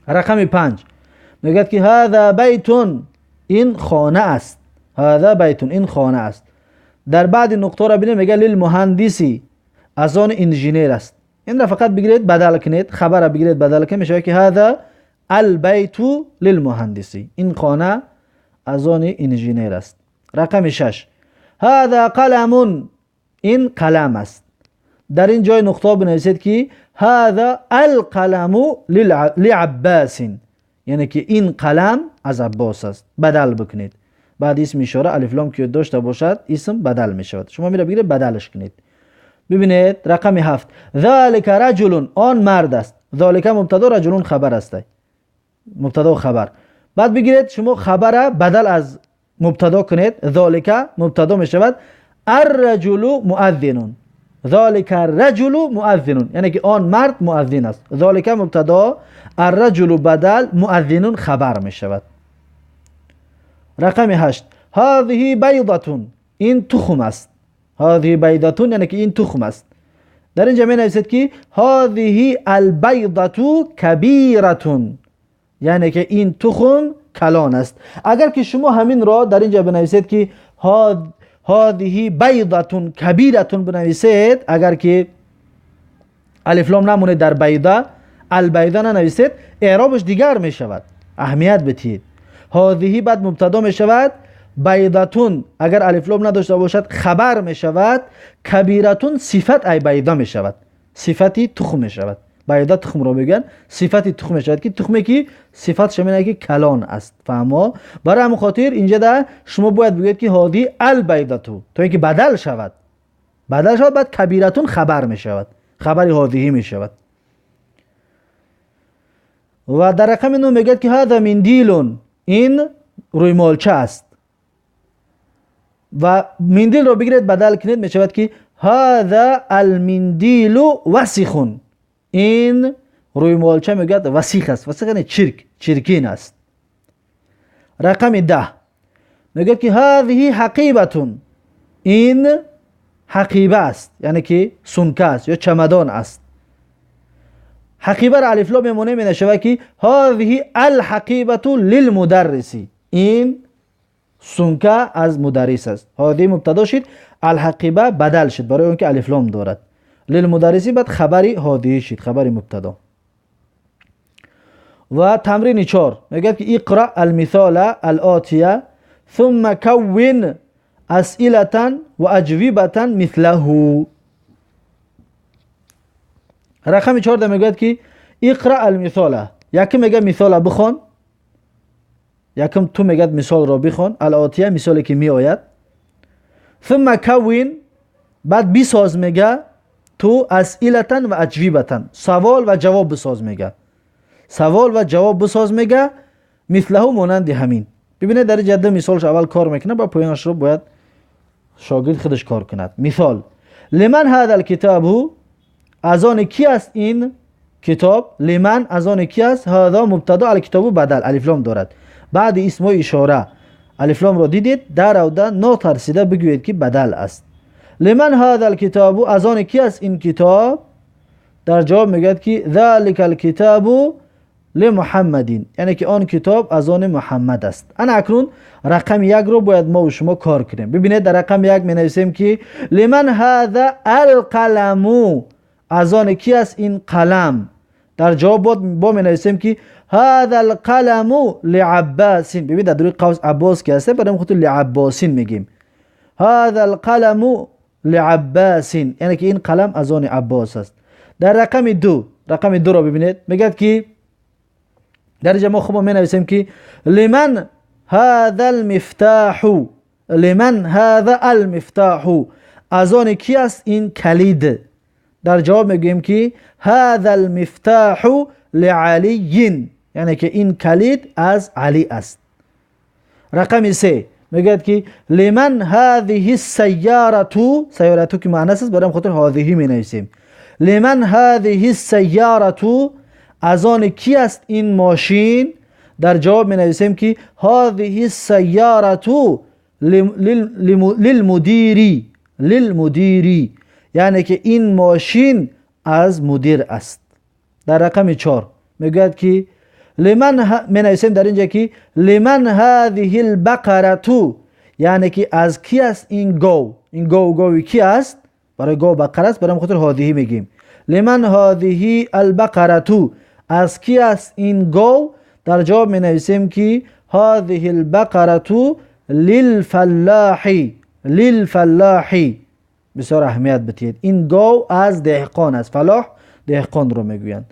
Рақами 5 мегӯяд ки هذا بيت، ин хона аст. هذا بيت، ин хона аст. Дар баъди нуқтаро бинед, мегӯяд للمهندس، аз он инженер аст. Инро фақат бигиред бадал кунед, хабарро бигиред бадал кунед, мешавад ки هذا البيت للمهندس، ин хона аз они инженер аст. Рақами 6 هذا قلم، ин қалам аст. Дар ин ҷои нуқта бинависед ки هذا القلم لعباس، яъне ки ин қалам аз Аббос аст. Бадал бикунед. Баъд исми ишора алиф лом ки дошта бошад, исм бадал мешавад. Шумо мира бигиред бадалаш кунед. Бибинед, рақами 7 ذلك رجل، он мард аст. ذلك мубтадо, رجل хабар аст, мубтадо хабар. Баъд бигиред шумо хабара бадал аз мубтадо кунед, ذلك мубтадо мешавад, الرجل مؤذن، ذلك الرجل مؤذن، яъне ки он мард муаззин аст. ذلك мубтадо, الرجل бадал, مؤذن хабар мешавад. Рақами 8 هذه بيضة، ин тухм аст. هذه بيضة، яъне ки ин тухм аст. Дар инҷа менависед ки هذه البيضة كبيرة، яъне ки ин тухм калон аст. Агар ки шумо ҳаминро дар инҷа бинависед ки هذه بيضة كبيرة бинависед, агар ки алиф лом намонед дар بيضة, البيضة нанависед, эъробаш дигар мешавад. Аҳамият бидиҳед. هذه баъд мубтадо мешавад, بيضة агар алиф лом надошта бошад хабар мешавад, كبيرة сифат ай بيضة мешавад, сифати тухм мешавад. بيضة тухмро мегӯянд, сифати тухм мешавад, ки тухме ки сифатша менае ки калон аст. Фаҳмо? Барои ҳамин хотир инҷа шумо бояд бигӯед ки هذه البيضة, то ин ки бадал шавад, бадал шавад, баъд كبيرة хабар мешавад, хабари هذه мешавад. Ва дар рақами 9 мегӯяд ки هذا منديل, ин рӯймолча аст. Ва منديل ро бигиред бадал кунед, мешавад ки هذا المنديل وسخ, ин рӯймолча мегӯяд وسخ аст. وسخ яъне чирк, чиркин аст. Рақами 10 мегӯяд ки هذه حقيبة, ин ҳақиба аст, яъне ки сумка аст ё чамадон аст. Ҳақибаро алиф лом мемонем, менашавад ки هذه الحقيبة للمدرس, ин сумка аз мударрис аст. هذه мубтадо шид, الحقيبة бадал шид барои он ки алиф лом дорад, للمدرس баъд хабари هذه шид, хабари мубтадо. Ва тамрини 4 мегӯяд ки اقرأ المثال الآتي ثم كون أسئلة وأجوبة مثله. Рақами 4 мегӯяд ки اقرأ المثال, якм мегӯяд мисола бихон, якм ту мегӯяд мисолро бихон, الآتي мисоле ки меояд, ثم كون баъд бисоз мега ту أسئلة وأجوبة, савол ва ҷавоб бисоз мега, савол ва ҷавоб бисоз мега, مثله монанди ҳамин. Бибинед, дар ҷадда мисолш аввал кор мекунад, ба поёнашро бояд шогирд худаш кор кунад. Мисол: لمن هذا الكتاب, аз они ки аст ин китоб? لمن аз они ки аст, هذا мубтадо, الكتاب бадал, алиф лом дорад. Баъди исмҳои ишора алиф ломро дидед, даравда нотарсида бигӯед ки бадал аст. لمن هذا الكتاب, аз они ки аст ин китоб? Дар ҷавоб мегӯяд ки ذلك الكتاب لمحمد، یعنی که آن کتاب از آن محمد است. انا اکنون رقم 1 رو باید ما و شما کار کنیم. ببینید در رقم 1 می نویسیم که لمن هذا القلم، از آن کی است این قلم. در جواب با می نویسیم که هذا القلم لعباس. ببینید در قوس عباس که هست، برای خاطر لعباس میگیم. هذا القلم لعباس، یعنی که این قلم از آن عباس است. در رقم 2، رقم 2 رو ببینید، میگه که در اینجا ما خب می نویسیم که لمن هذا المفتاح، لمن هذا المفتاح، از آن کی است این کلید. در جواب میگوییم که هذا المفتاح لعلی، یعنی که این کلید از علی است. رقم 3 میگوید که لمن هذه السیاره، سیاره که معنی است، برای خاطر هذه می نویسیم. لمن هذه السیاره، از آن کی است این ماشین. در جواب می نویسیم که هذه السیاره للمدیری، للمدیری، یعنی که این ماشین از مدیر است. در رقم 4 میگوید که لمن می نویسیم در اینجا که لمن هذه البقره، یعنی که از کی است این گاو. این گاو گاوی کی است؟ برای گاو بقره است، برای خاطر هذه میگیم. لمن هذه البقره، از کی است این گاو. در جواب می نویسیم که هذه البقره للفلاح، للفلاح. بسیار اهمیت بدهید، این گاو از دهقان است، فلاح دهقان رو میگویند.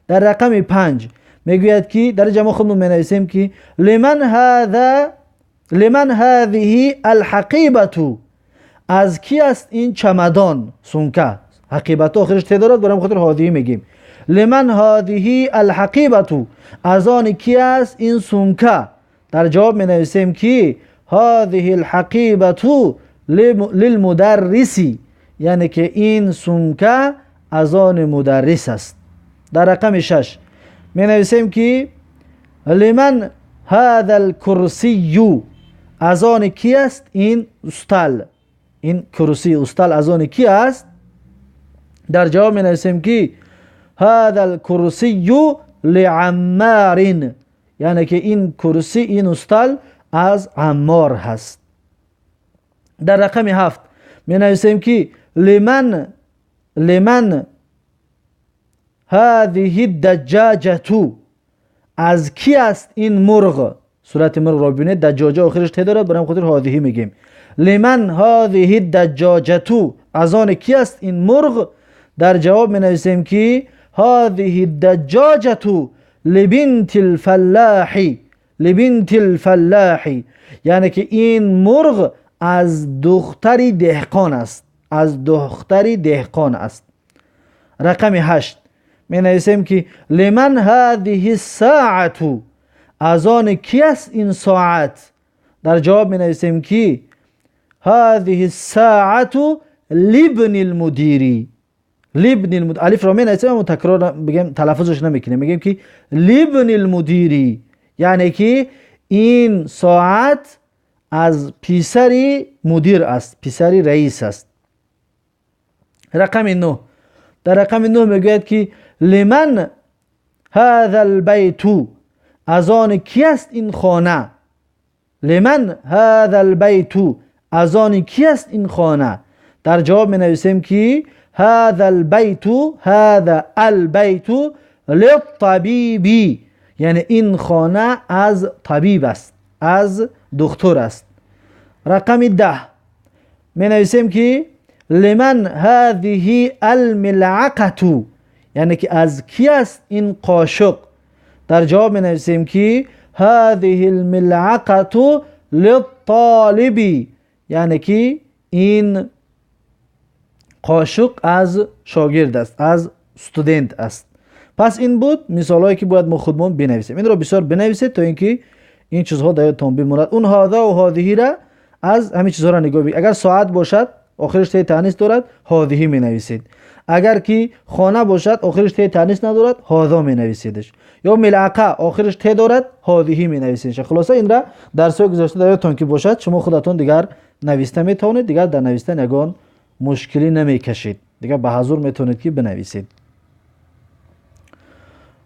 در رقم 5 میگوید که در اینجا ما خودمون می نویسیم که لمن هذا، لمن هذه الحقیبه، از کی است این چمدان، سونکه. حقیبت آخرش ت دارد، برای خاطر هذه میگیم. لمن هذه الحقیبه، از آن کی است این سونکه. در جواب می نویسیم که هذه الحقیبه للمدرس، یعنی که این سونکه از آن مدرس است. در رقم 6 می نویسیم که لمن هذا الكرسي، از آن کی است این استل. این کرسی استل از آن کی است. در جواب می نویسیم که هذا الكرسي لعمار، یعنی که این کرسی، این استل از عمار هست. در رقم 7 می نویسیم که لمن، لمن هذه الدجاجه، از کی است این مرغ. صورت مرغ را ببینید، دجاجه آخرش ت دارد، برای خاطر هذه میگیم. لمن هذه الدجاجه، از آن کی است این مرغ. در جواب می نویسیم که هذه الدجاجه لبنت الفلاح، لبنت الفلاح، یعنی که این مرغ از دختری دهقان است، از دختری دهقان است. رقم 8 می نویسیم که لمن هذه الساعه، از آن کی است این ساعت. در جواب می نویسیم که هذه الساعه لابن المدیری، لابن المدیر. الف را می نویسیم اما تکرار بگیم تلفظش نمیکنیم، میگیم که لابن المدیری، یعنی که این ساعت از پسری مدیر است، پسری رئیس است. رقم 9، در رقم 9 میگوید که لمن هذا البیت، از آن کی است این خانه. لمن هذا البیت، از آن کی است این خانه. در جواب می نویسیم که هذا البیت، هذا البیت للطبیب، یعنی این خانه از طبیب است، از دکتر است. رقم 10 می نویسیم که لمن هذه الملعقه، یعنی که از کی است این قاشق. در جواب می نویسیم که هذه الملعقه للطالب، یعنی که این قاشق از شاگرد است، از استودنت است. پس این بود مثالهایی که باید ما خودمون بنویسیم. این را بسیار بنویسید تا اینکه این چیزها در یادتان بماند. اون هذا و هذه را از همین چیزها را نگاه بکنید. اگر ساعت باشد آخرش ته تانیث دارد، هذه می نویسید. اگر که خانه باشد آخرش ته تانیث ندارد، هذا می نویسیدش. یا ملعقه آخرش ته دارد، هذه می نویسیدش. خلاصه این را درس گذشته در یادتان که باشد شما خودتان دیگر نویسته می توانید، دیگر در نویستن یگان مشکلی نمی کشید، دیگر به حضور می توانید که بنویسید.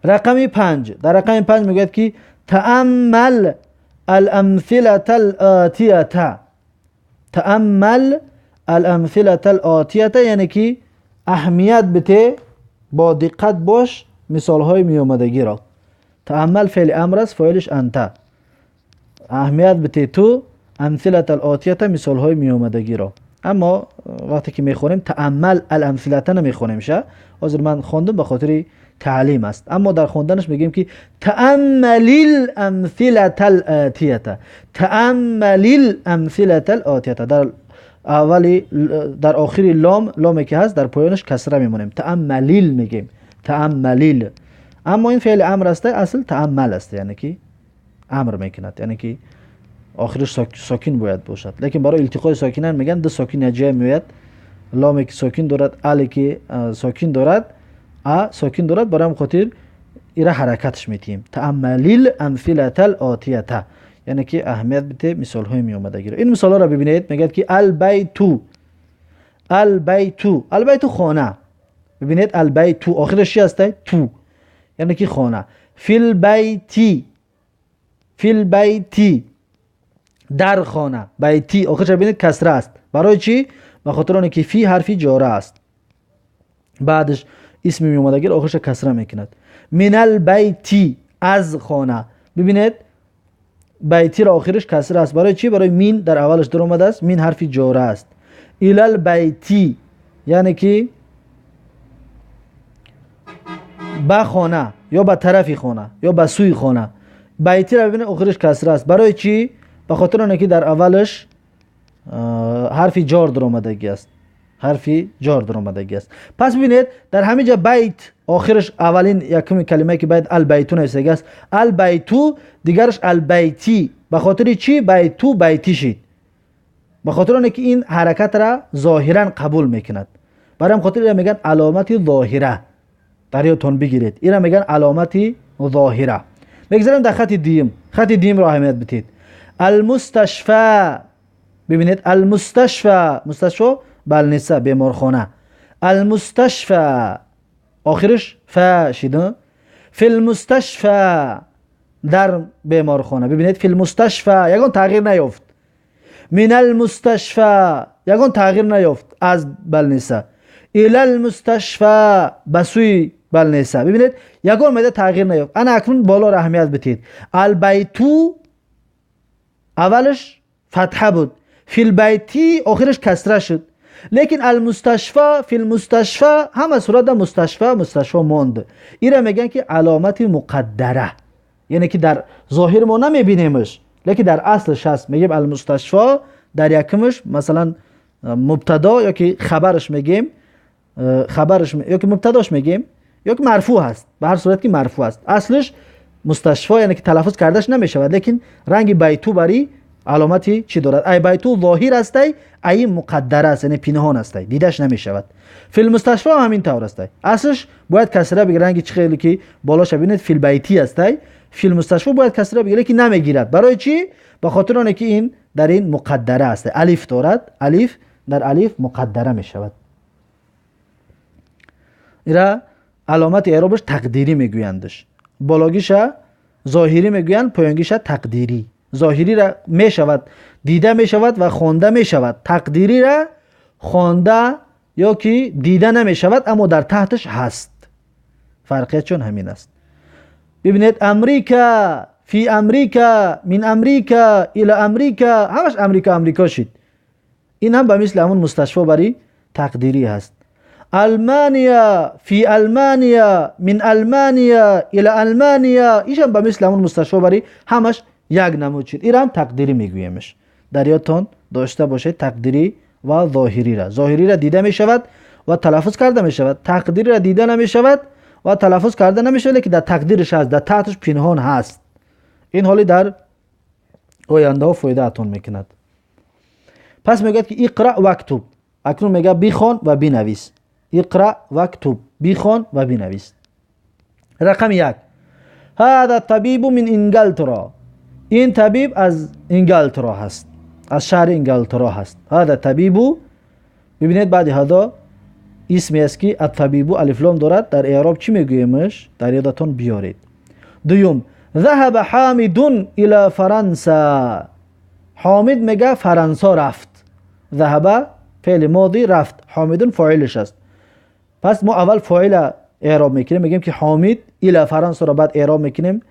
Рақами 5. Дар рақами 5 мегӯяд, ки тааммал الأمثلة الآتية. تأمل الأمثلة الآتية یعنی که اهمیت بده، با دقت باش مثالهای میامدگی را. تأمل فعل امر است، فاعلش انت. اهمیت بده تو امثلة الآتیه، مثالهای میامدگی را. اما وقتی که میخونیم تأمل الامثلة نمیخونیم شه. حاضر من خواندم به خاطر تعلیم است، اما در خواندنش میگیم که تأمل الامثلة الآتیه، تأمل الامثلة الآتیه. در اولی، در آخر لام، لامی که هست در پایانش کسره میمونیم، تأملیل میگیم، تأملیل. اما این فعل امر است، اصل تأمل است، یعنی که امر میکند، یعنی که آخرش ساکن باید باشد. لیکن برای التقای ساکنان میگن دو ساکن یک جای میآید، لامی که ساکن دارد، ال که ساکن دارد، ا ساکن دارد، برای خاطر ایره حرکتش میتیم. تأملیل امثلة الآتیه یعنی که اهمیت بده مثال های می اومده. این مثال ها را ببینید. میگه که البیتو، البیتو، البیتو خانه. ببینید البیتو آخرش چی هست؟ تو، یعنی که خانه. فی البیتی، فی البیتی در خانه. بیتی آخرش ببینید کسره است. برای چی؟ به خاطر آن که فی حرفی جاره است، بعدش اسم می اومده آخرش کسره میکند. من البیتی از خانه. ببینید بیتی را آخرش کسره است. برای چی؟ برای مین در اولش در اومده است، مین حرفی جاره است. الی البیتی یعنی که به خانه یا به طرف خانه یا به سوی خانه. بیتی را ببینید آخرش کسره است. برای چی؟ به خاطر آن که در اولش حرف جار در آمدگی است، حرف جار در آمدگی است. پس ببینید در همین جا بیت آخرش اولین یکم کلمه که باید البیتو نوشته است، البیتو، دیگرش البیتی. به خاطر چی بیتو بیتی شد؟ به خاطر آن که این حرکت را ظاهرا قبول میکند. برای هم خاطر میگن علامت ظاهره. در یادتون بگیرید اینا میگن علامت ظاهره. بگذاریم در خط دیم. خط دیم را اهمیت بدید. المستشفى. ببینید المستشفى، مستشفى بلنسه بیمارخانه. المستشفى آخرش فا شده. فی المستشفى در بیمارخانه. ببینید فی المستشفى یگان تغییر نیافت. من المستشفى یگان تغییر نیافت از بلنسه. الی المستشفى به سوی بلنسه. ببینید یگان مده تغییر نیافت. انا اکنون بالا را اهمیت بدید. البیتو اولش فتحه بود، فی البیتی آخرش کسره شد. لیکن المستشفى فی المستشفى همه صورت مستشفى مستشفى ماند. ایره میگن که علامت مقدره، یعنی که در ظاهر ما نمیبینیمش لیکن در اصلش هست. میگیم المستشفى در یکمش مثلا مبتدا یا که خبرش میگیم، خبرش یا که مبتداش میگیم یا که مرفوع هست. به هر صورت که مرفوع است، اصلش مستشفى یعنی که تلفظ کردش نمیشود، لیکن رنگ بیتو بری علامتی چی دارد؟ ای بیتو ظاهر است، ای مقدر است، یعنی پنهان است، دیدش نمیشود. فی المستشفى هم همین طور است. اصلش باید کسره بگیره، رنگ چی خیلی که بالاش ببینید فی البیتی است، فی المستشفى باید کسره بگیره که نمیگیرد. برای چی؟ به خاطر آن که این در این مقدره است، الف دارد، الف در الف مقدره میشود. ایرا علامت اعرابش تقدیری میگویندش. بالاگیش ظاهری میگویند، پایانگیش تقدیری. ظاهری را میشود دیده میشود و خوانده میشود، تقدیری را خوانده یا که دیده نمیشود اما در تحتش هست. فرقیت چون همین است. ببینید امریکا، فی امریکا، من امریکا، الی امریکا، همش امریکا امریکا شد. این هم به مثل همون مستشفى بری تقدیری هست. المانیا، فی المانیا، من المانیا، الی المانیا، ایش هم به مثل همون مستشفى بری همش یک نمود شد. این هم تقدیری میگوییمش. در یادتان داشته باشید تقدیری و ظاهری را. ظاهری را دیده میشود و تلفظ کرده میشود، تقدیری را دیده نمیشود و تلفظ کرده نمیشود، که در تقدیرش هست، در تحتش پنهان هست. این حالی در آینده ها فایده اتون میکند. پس میگه که اقرا واکتب. اکنون میگه بخوان و بنویس. اقرا واکتب، بخوان و بنویس. رقم 1، هذا الطبیب من انگلترا. این طبیب از انگلترا هست، از شهر انگلترا هست. هذا طبیب، ببینید بعد هذا исме аст, ки аттабибу алифлом дорад. Дар эъроб чӣ мегӯемш? Дар ёдатон биёред. Дуюм: ذهب حامد إلى فرانسا. ҳомид мега Фарансо рафт. ذهب феъли моди, рафт, حامد фоилш аст. Пас мо аввал фоила эъроб мекунем, мегӯем, ки ҳомид, إلى فرانسا ро баъд эъроб мекунем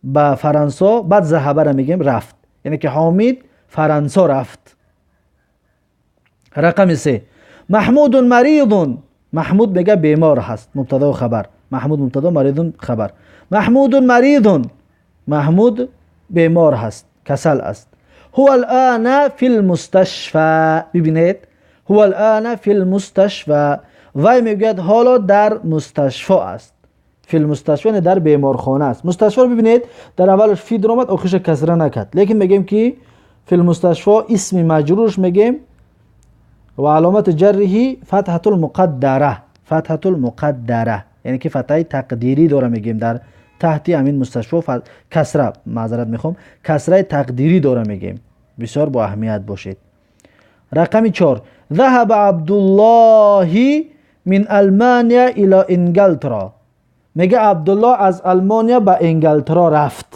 ба Фарансо, баъд ذهب ра мегӯем, рафт, яъне ки Ҳомид Фарансо рафт. Рақами се: محمود مريض. Маҳмуд мега бемор ҳаст. Мубтадо, хабар. Маҳмуд мубтадо, مريض хабар. محمود مريض, Маҳмуд бемор ҳаст, касал аст. هو الآن في المستشفى. Бибинед, هو الآن في المستشفى, вай мегӯяд ҳоло дар مستشفى аст. في المستشفى, дар беморхона аст. مستشفى ро бибинед, дар аввалаш في дуромад, охириша касра накард, лекин мегӯем, ки في المستشفى исми маҷрурш мегӯем ва علامة جره فتحة المقدرة. فتحة المقدرة, яъне ки фатҳаи тақдирӣ дора мегӯем. Дар таҳти ҳамин مستشفى касра, маъзарат мехоҳам, касраи тақдирӣ дора мегӯем. Бисёр бо аҳамият бошед. Рақами чор: ذهب عبدالله من ألمانيا إلى إنجلترا. Мега Абдуллоҳ аз Алмония ба Ингалтро рафт.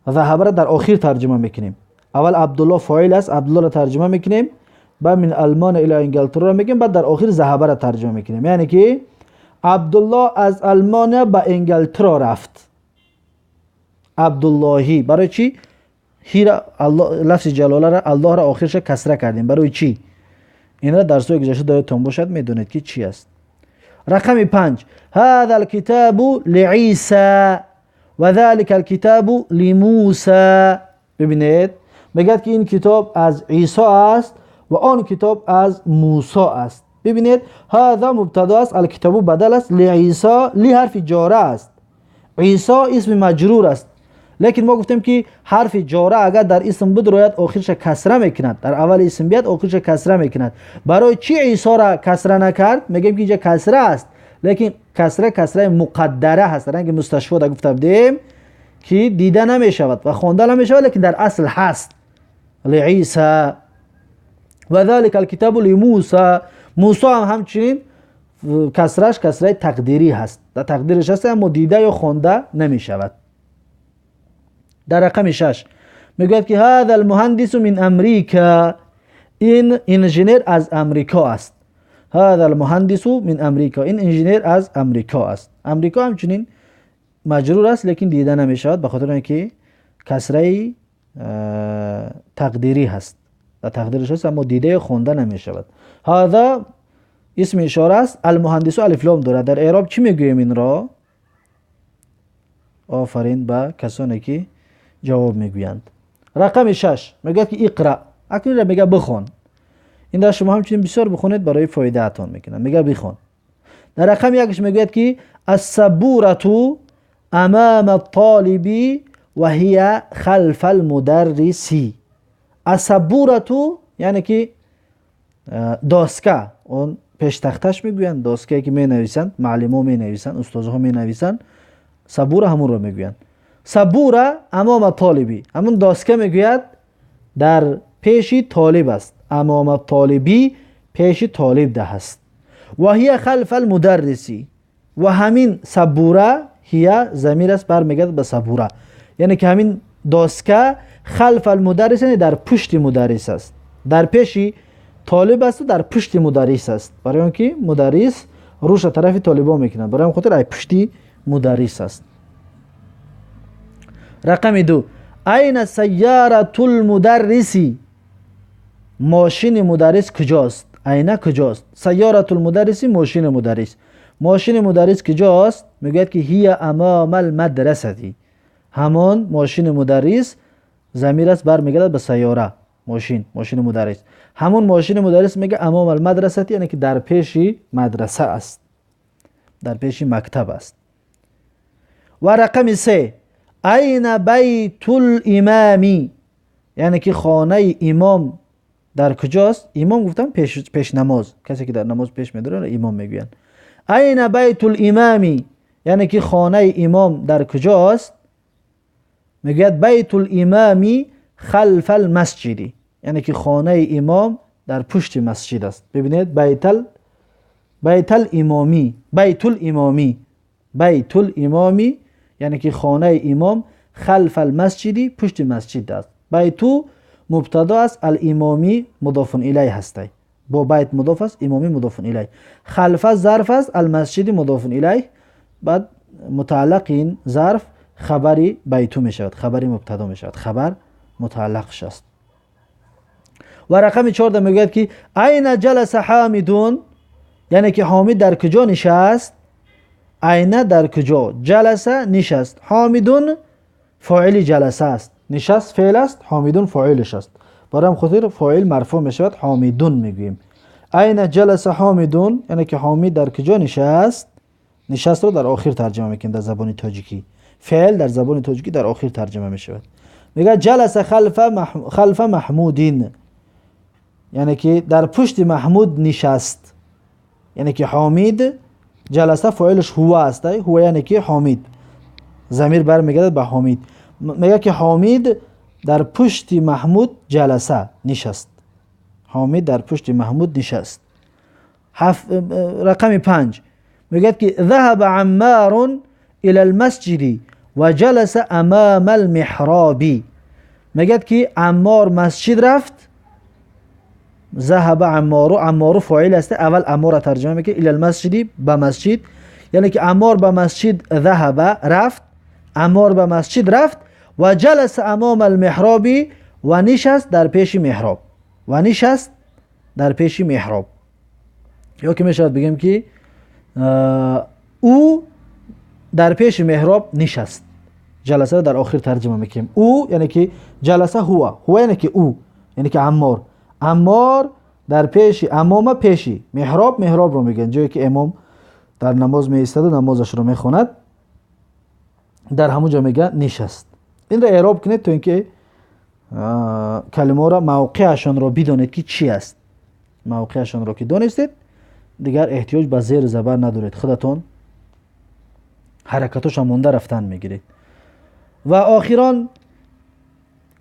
ذهب ра дар охир тарҷума мекунем. Аввал Абдуллоҳ фоил аст, Абдуллоҳро тарҷума мекунем, баъд من ألمانيا إلى إنجلترا ро мегӯем, баъд дар охир ذهب ра тарҷума мекунем, яъне ки Абдуллоҳ аз Алмония ба Ингалтро рафт. Абдуллоҳӣ, барои чӣ ҳира лафзи ҷалолара, Аллоҳро охирша касра кардем? Барои чӣ? Инро дарсҳои гузашта доятон бошад, медонед, ки чӣ аст. Рақами панҷ: هذا الكتاب لعيسى وذلك الكتاب لموسى. Бибинед, мегӯяд, ки ин китоб аз Исо аст ва он китоб аз Мусо аст. Бибинед, هذا мубтадо аст, الكتاب бадал аст, لعيسى, ل ҳарфи ҷора аст, Исо исми маҷрур аст. Лекин мо гуфтем, ки ҳарфи ҷора агар дар исм бидрояд, охирша касра мекунад. Дар аввали исм бияд, охирша касра мекунад. Барои чӣ Исора касра накард? Мегӯем, ки инҷа касра аст, лекин касра касраи муқаддара ҳаст. Ранги مستشفى да гуфта будем, ки дида намешавад ва хонда намешавад, лекин дар асл ҳаст. لعيسى وذلك الكتاب لموسى. Мусо ҳам ҳамчунин касраш касраи тақдирӣ ҳаст, дар тақдираш ҳаст, аммо дида ё хонда намешавад. Дар рақами шаш мегӯяд, ки هذا المهندس من أمريكا. Ин инженер аз Амрико аст. هذا المهندس من أمريكا, ин инженер аз Амрико аст. أمريكا ҳамчунин маҷрур аст, лекин дида намешавад, ба хотири он ки касраи тақдирӣ ҳаст, дар тақдираш аст, аммо дида ё хонда намешавад. هذا исми ишора аст, المهندس алифлом дорад. Дар эъроб чӣ мегӯем инро? Офарин ба касоне, ки ҷавоб мегӯянд. Рақами шаш мегӯяд, ки اقرأ. Акнунра мега бихон. Ин дар шумо ҳамчунин бисёр бихонед, барои фоидаатон мекунад. Мега бихон. Дар рақами якш мегӯяд, ки السبورة أمام الطالب وهي خلف المدرس. السبورة, яъне ки доска, он пештахташ мегӯянд, доскае, ки менависанд, маълимо менависанд, устозҳо менависанд, سبورة ҳамонро мегӯянд. سبورة أمام الطالب, ҳамон доска, мегӯяд, дар пеши толиб аст. أمام الطالب, пеши толиб да ҳаст. وهي خلف المدرس, ва ҳамин سبورة, هي замир аст, бармегардад ба سبورة, яъне ки ҳамин доска خلف المدرس, яъне дар пушти мударрис аст. Дар пеши толиб асту дар пушти мударрис аст, барои он ки мударрис рӯша тарафи толибо мекунад, барои он хотир ай пушти мударрис аст. Рақами ду: أين سيارة المدرس? Мошини мударрис куҷост? أين куҷост, سيارة المدرس мошини мударрис. Мошини мударрис куҷост? Мегӯяд, ки هي أمام المدرسة. Ҳамон мошини мударрис замир аст, бармегардад ба سيارة, мошин, мошини мударрис. Ҳамон мошини мударрис, мега, أمام المدرسة, яъне ки дар пеши мадраса аст, дар пеши мактаб аст. Ва рақами се: أين بيت الإمام? Яъне ки хонаи имом дар куҷост? Имом гуфтам, пешнамоз, касе ки дар намоз пеш медорад, имом мегӯянд. أين بيت الإمام, яъне ки хонаи имом дар куҷост? Мегӯяд: بيت الإمام خلف المسجد, яъне ки хонаи имом дар пушти масҷид аст. Бибинед, بيت ال Байтул-имоми, байтул-имоми, байтул-имоми яъне ки хонаи имом халф ал-масҷиди пушти масҷид аст. Байту мубтадо аст, ал-имоми мудофун илайҳ ҳастай. Бо байт мудоф аст, имоми мудофун илайҳ. Халфа зарф аст, ал-масҷиди мудофун илайҳ. Баъд мутааллақи ин зарф хабари байту мешавад, хабари мубтадо мешавад, хабар мутааллақш аст. Ва рақами 14 мегӯяд ки айна ҷаласа ҳамидун, яъне ки ҳомид дар куҷо нишаст? Айна дар куҷо? Ҷаласа нишаст. Ҳомидун фоили ҷаласа аст. Нишаст феъл аст, ҳомидун фоилаш аст. Барои ҳам хотир фоил марфӯъ мешавад, ҳомидун мегӯем. Айна ҷаласа ҳомидун, яъне ки ҳомид дар куҷо нишаст? Нишастро дар охир тарҷима мекунем дар забони тоҷикӣ. Феъл дар забони тоҷикӣ дар охир тарҷима мешавад. Мегӯяд ҷаласа халфа маҳмудин, яъне ки дар пушти маҳмуд нишаст. Яъне ки ҳомид ҷаласа фоилаш ҳува аст, ҳува яъне ки ҳомид, замир бармегардад ба ҳомид. Мегӯяд ки ҳомид дар пушти маҳмуд ҷаласа нишаст. Ҳомид дар пушти маҳмуд нишаст. Рақами 5 мегӯяд ки ذهب عمار إلى المسجد وجلس أمام المحراب. мегӯяд ки Аммор масҷид рафт. ذهب عمار، عمار фоил аст, аввал Амморро тарҷима мекунад, إلى المسجد ба масҷид, яъне ки Аммор ба масҷид ذهب рафт, Аммор ба масҷид рафт ва ҷаласа أمام المحراب ва нишаст дар пеши меҳроб, ва нишаст дар пеши меҳроб. Ё ки мешавад бигем ки ӯ дар пеши меҳроб нишаст. Ҷаласаро дар охир тарҷима мекунем. Ӯ яъне ки ҷаласа ҳува, ҳува яъне ки ӯ, яъне ки Аммор. Аммор дар пеши, амома пеши меҳроб, меҳробро мегӯянд ҷое ки имом дар намоз меистоду намозашро мехонад, дар ҳамон ҷо мегӯяд нишаст. Инро эъроб кунед то ин ки калимаҳоро мавқеашонро бидонед ки чӣ аст. Мавқеашонро ки донистед, дигар эҳтиёҷ ба зеру забар надоред, худатон ҳаракатошон монда рафтан мегиред. Ва охирон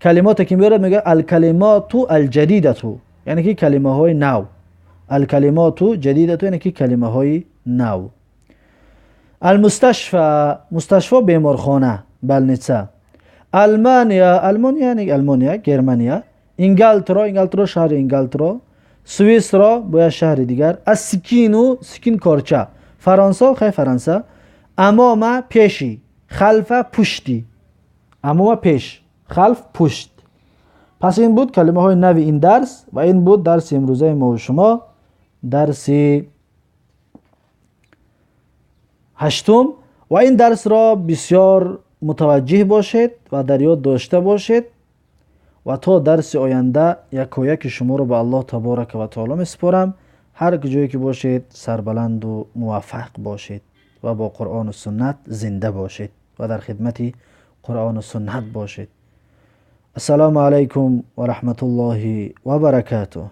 калимоте ки меорад мегӯяд алкалимоту алҷадидату, яъне ки калимаҳои нав. Алкалимоту ҷадидату яъне ки калимаҳои нав. Алмусташфа, мусташфо беморхона, больница. Алмания, Алмания яъне Алмония, Германия. Ингалтро, Ингалтро шаҳри Ингалтро. Свисро бояд шаҳри дигар. Ассикину, сикин корча. Фаронса, хай Фаронса. Амома пеши, халфа пушти. Амома пеш, халф пушт. Пас ин буд калимаҳои нави ин дарс ва ин буд дарси имрӯзаи мо ва шумо, дарси 8. Ва ин дарсро бисёр мутаваҷҷиҳ бошед ва дар ёд дошта бошед ва то дарси оянда якояки шуморо ба Аллоҳ таборака ва таоло месупорам. Ҳар куҷое ки бошед сарбаланду муваффақ бошед ва бо Қуръону суннат зинда бошед ва дар хидмати Қуръону суннат бошед. Ассалому алайкум ва раҳматуллоҳи ва баракатуҳ.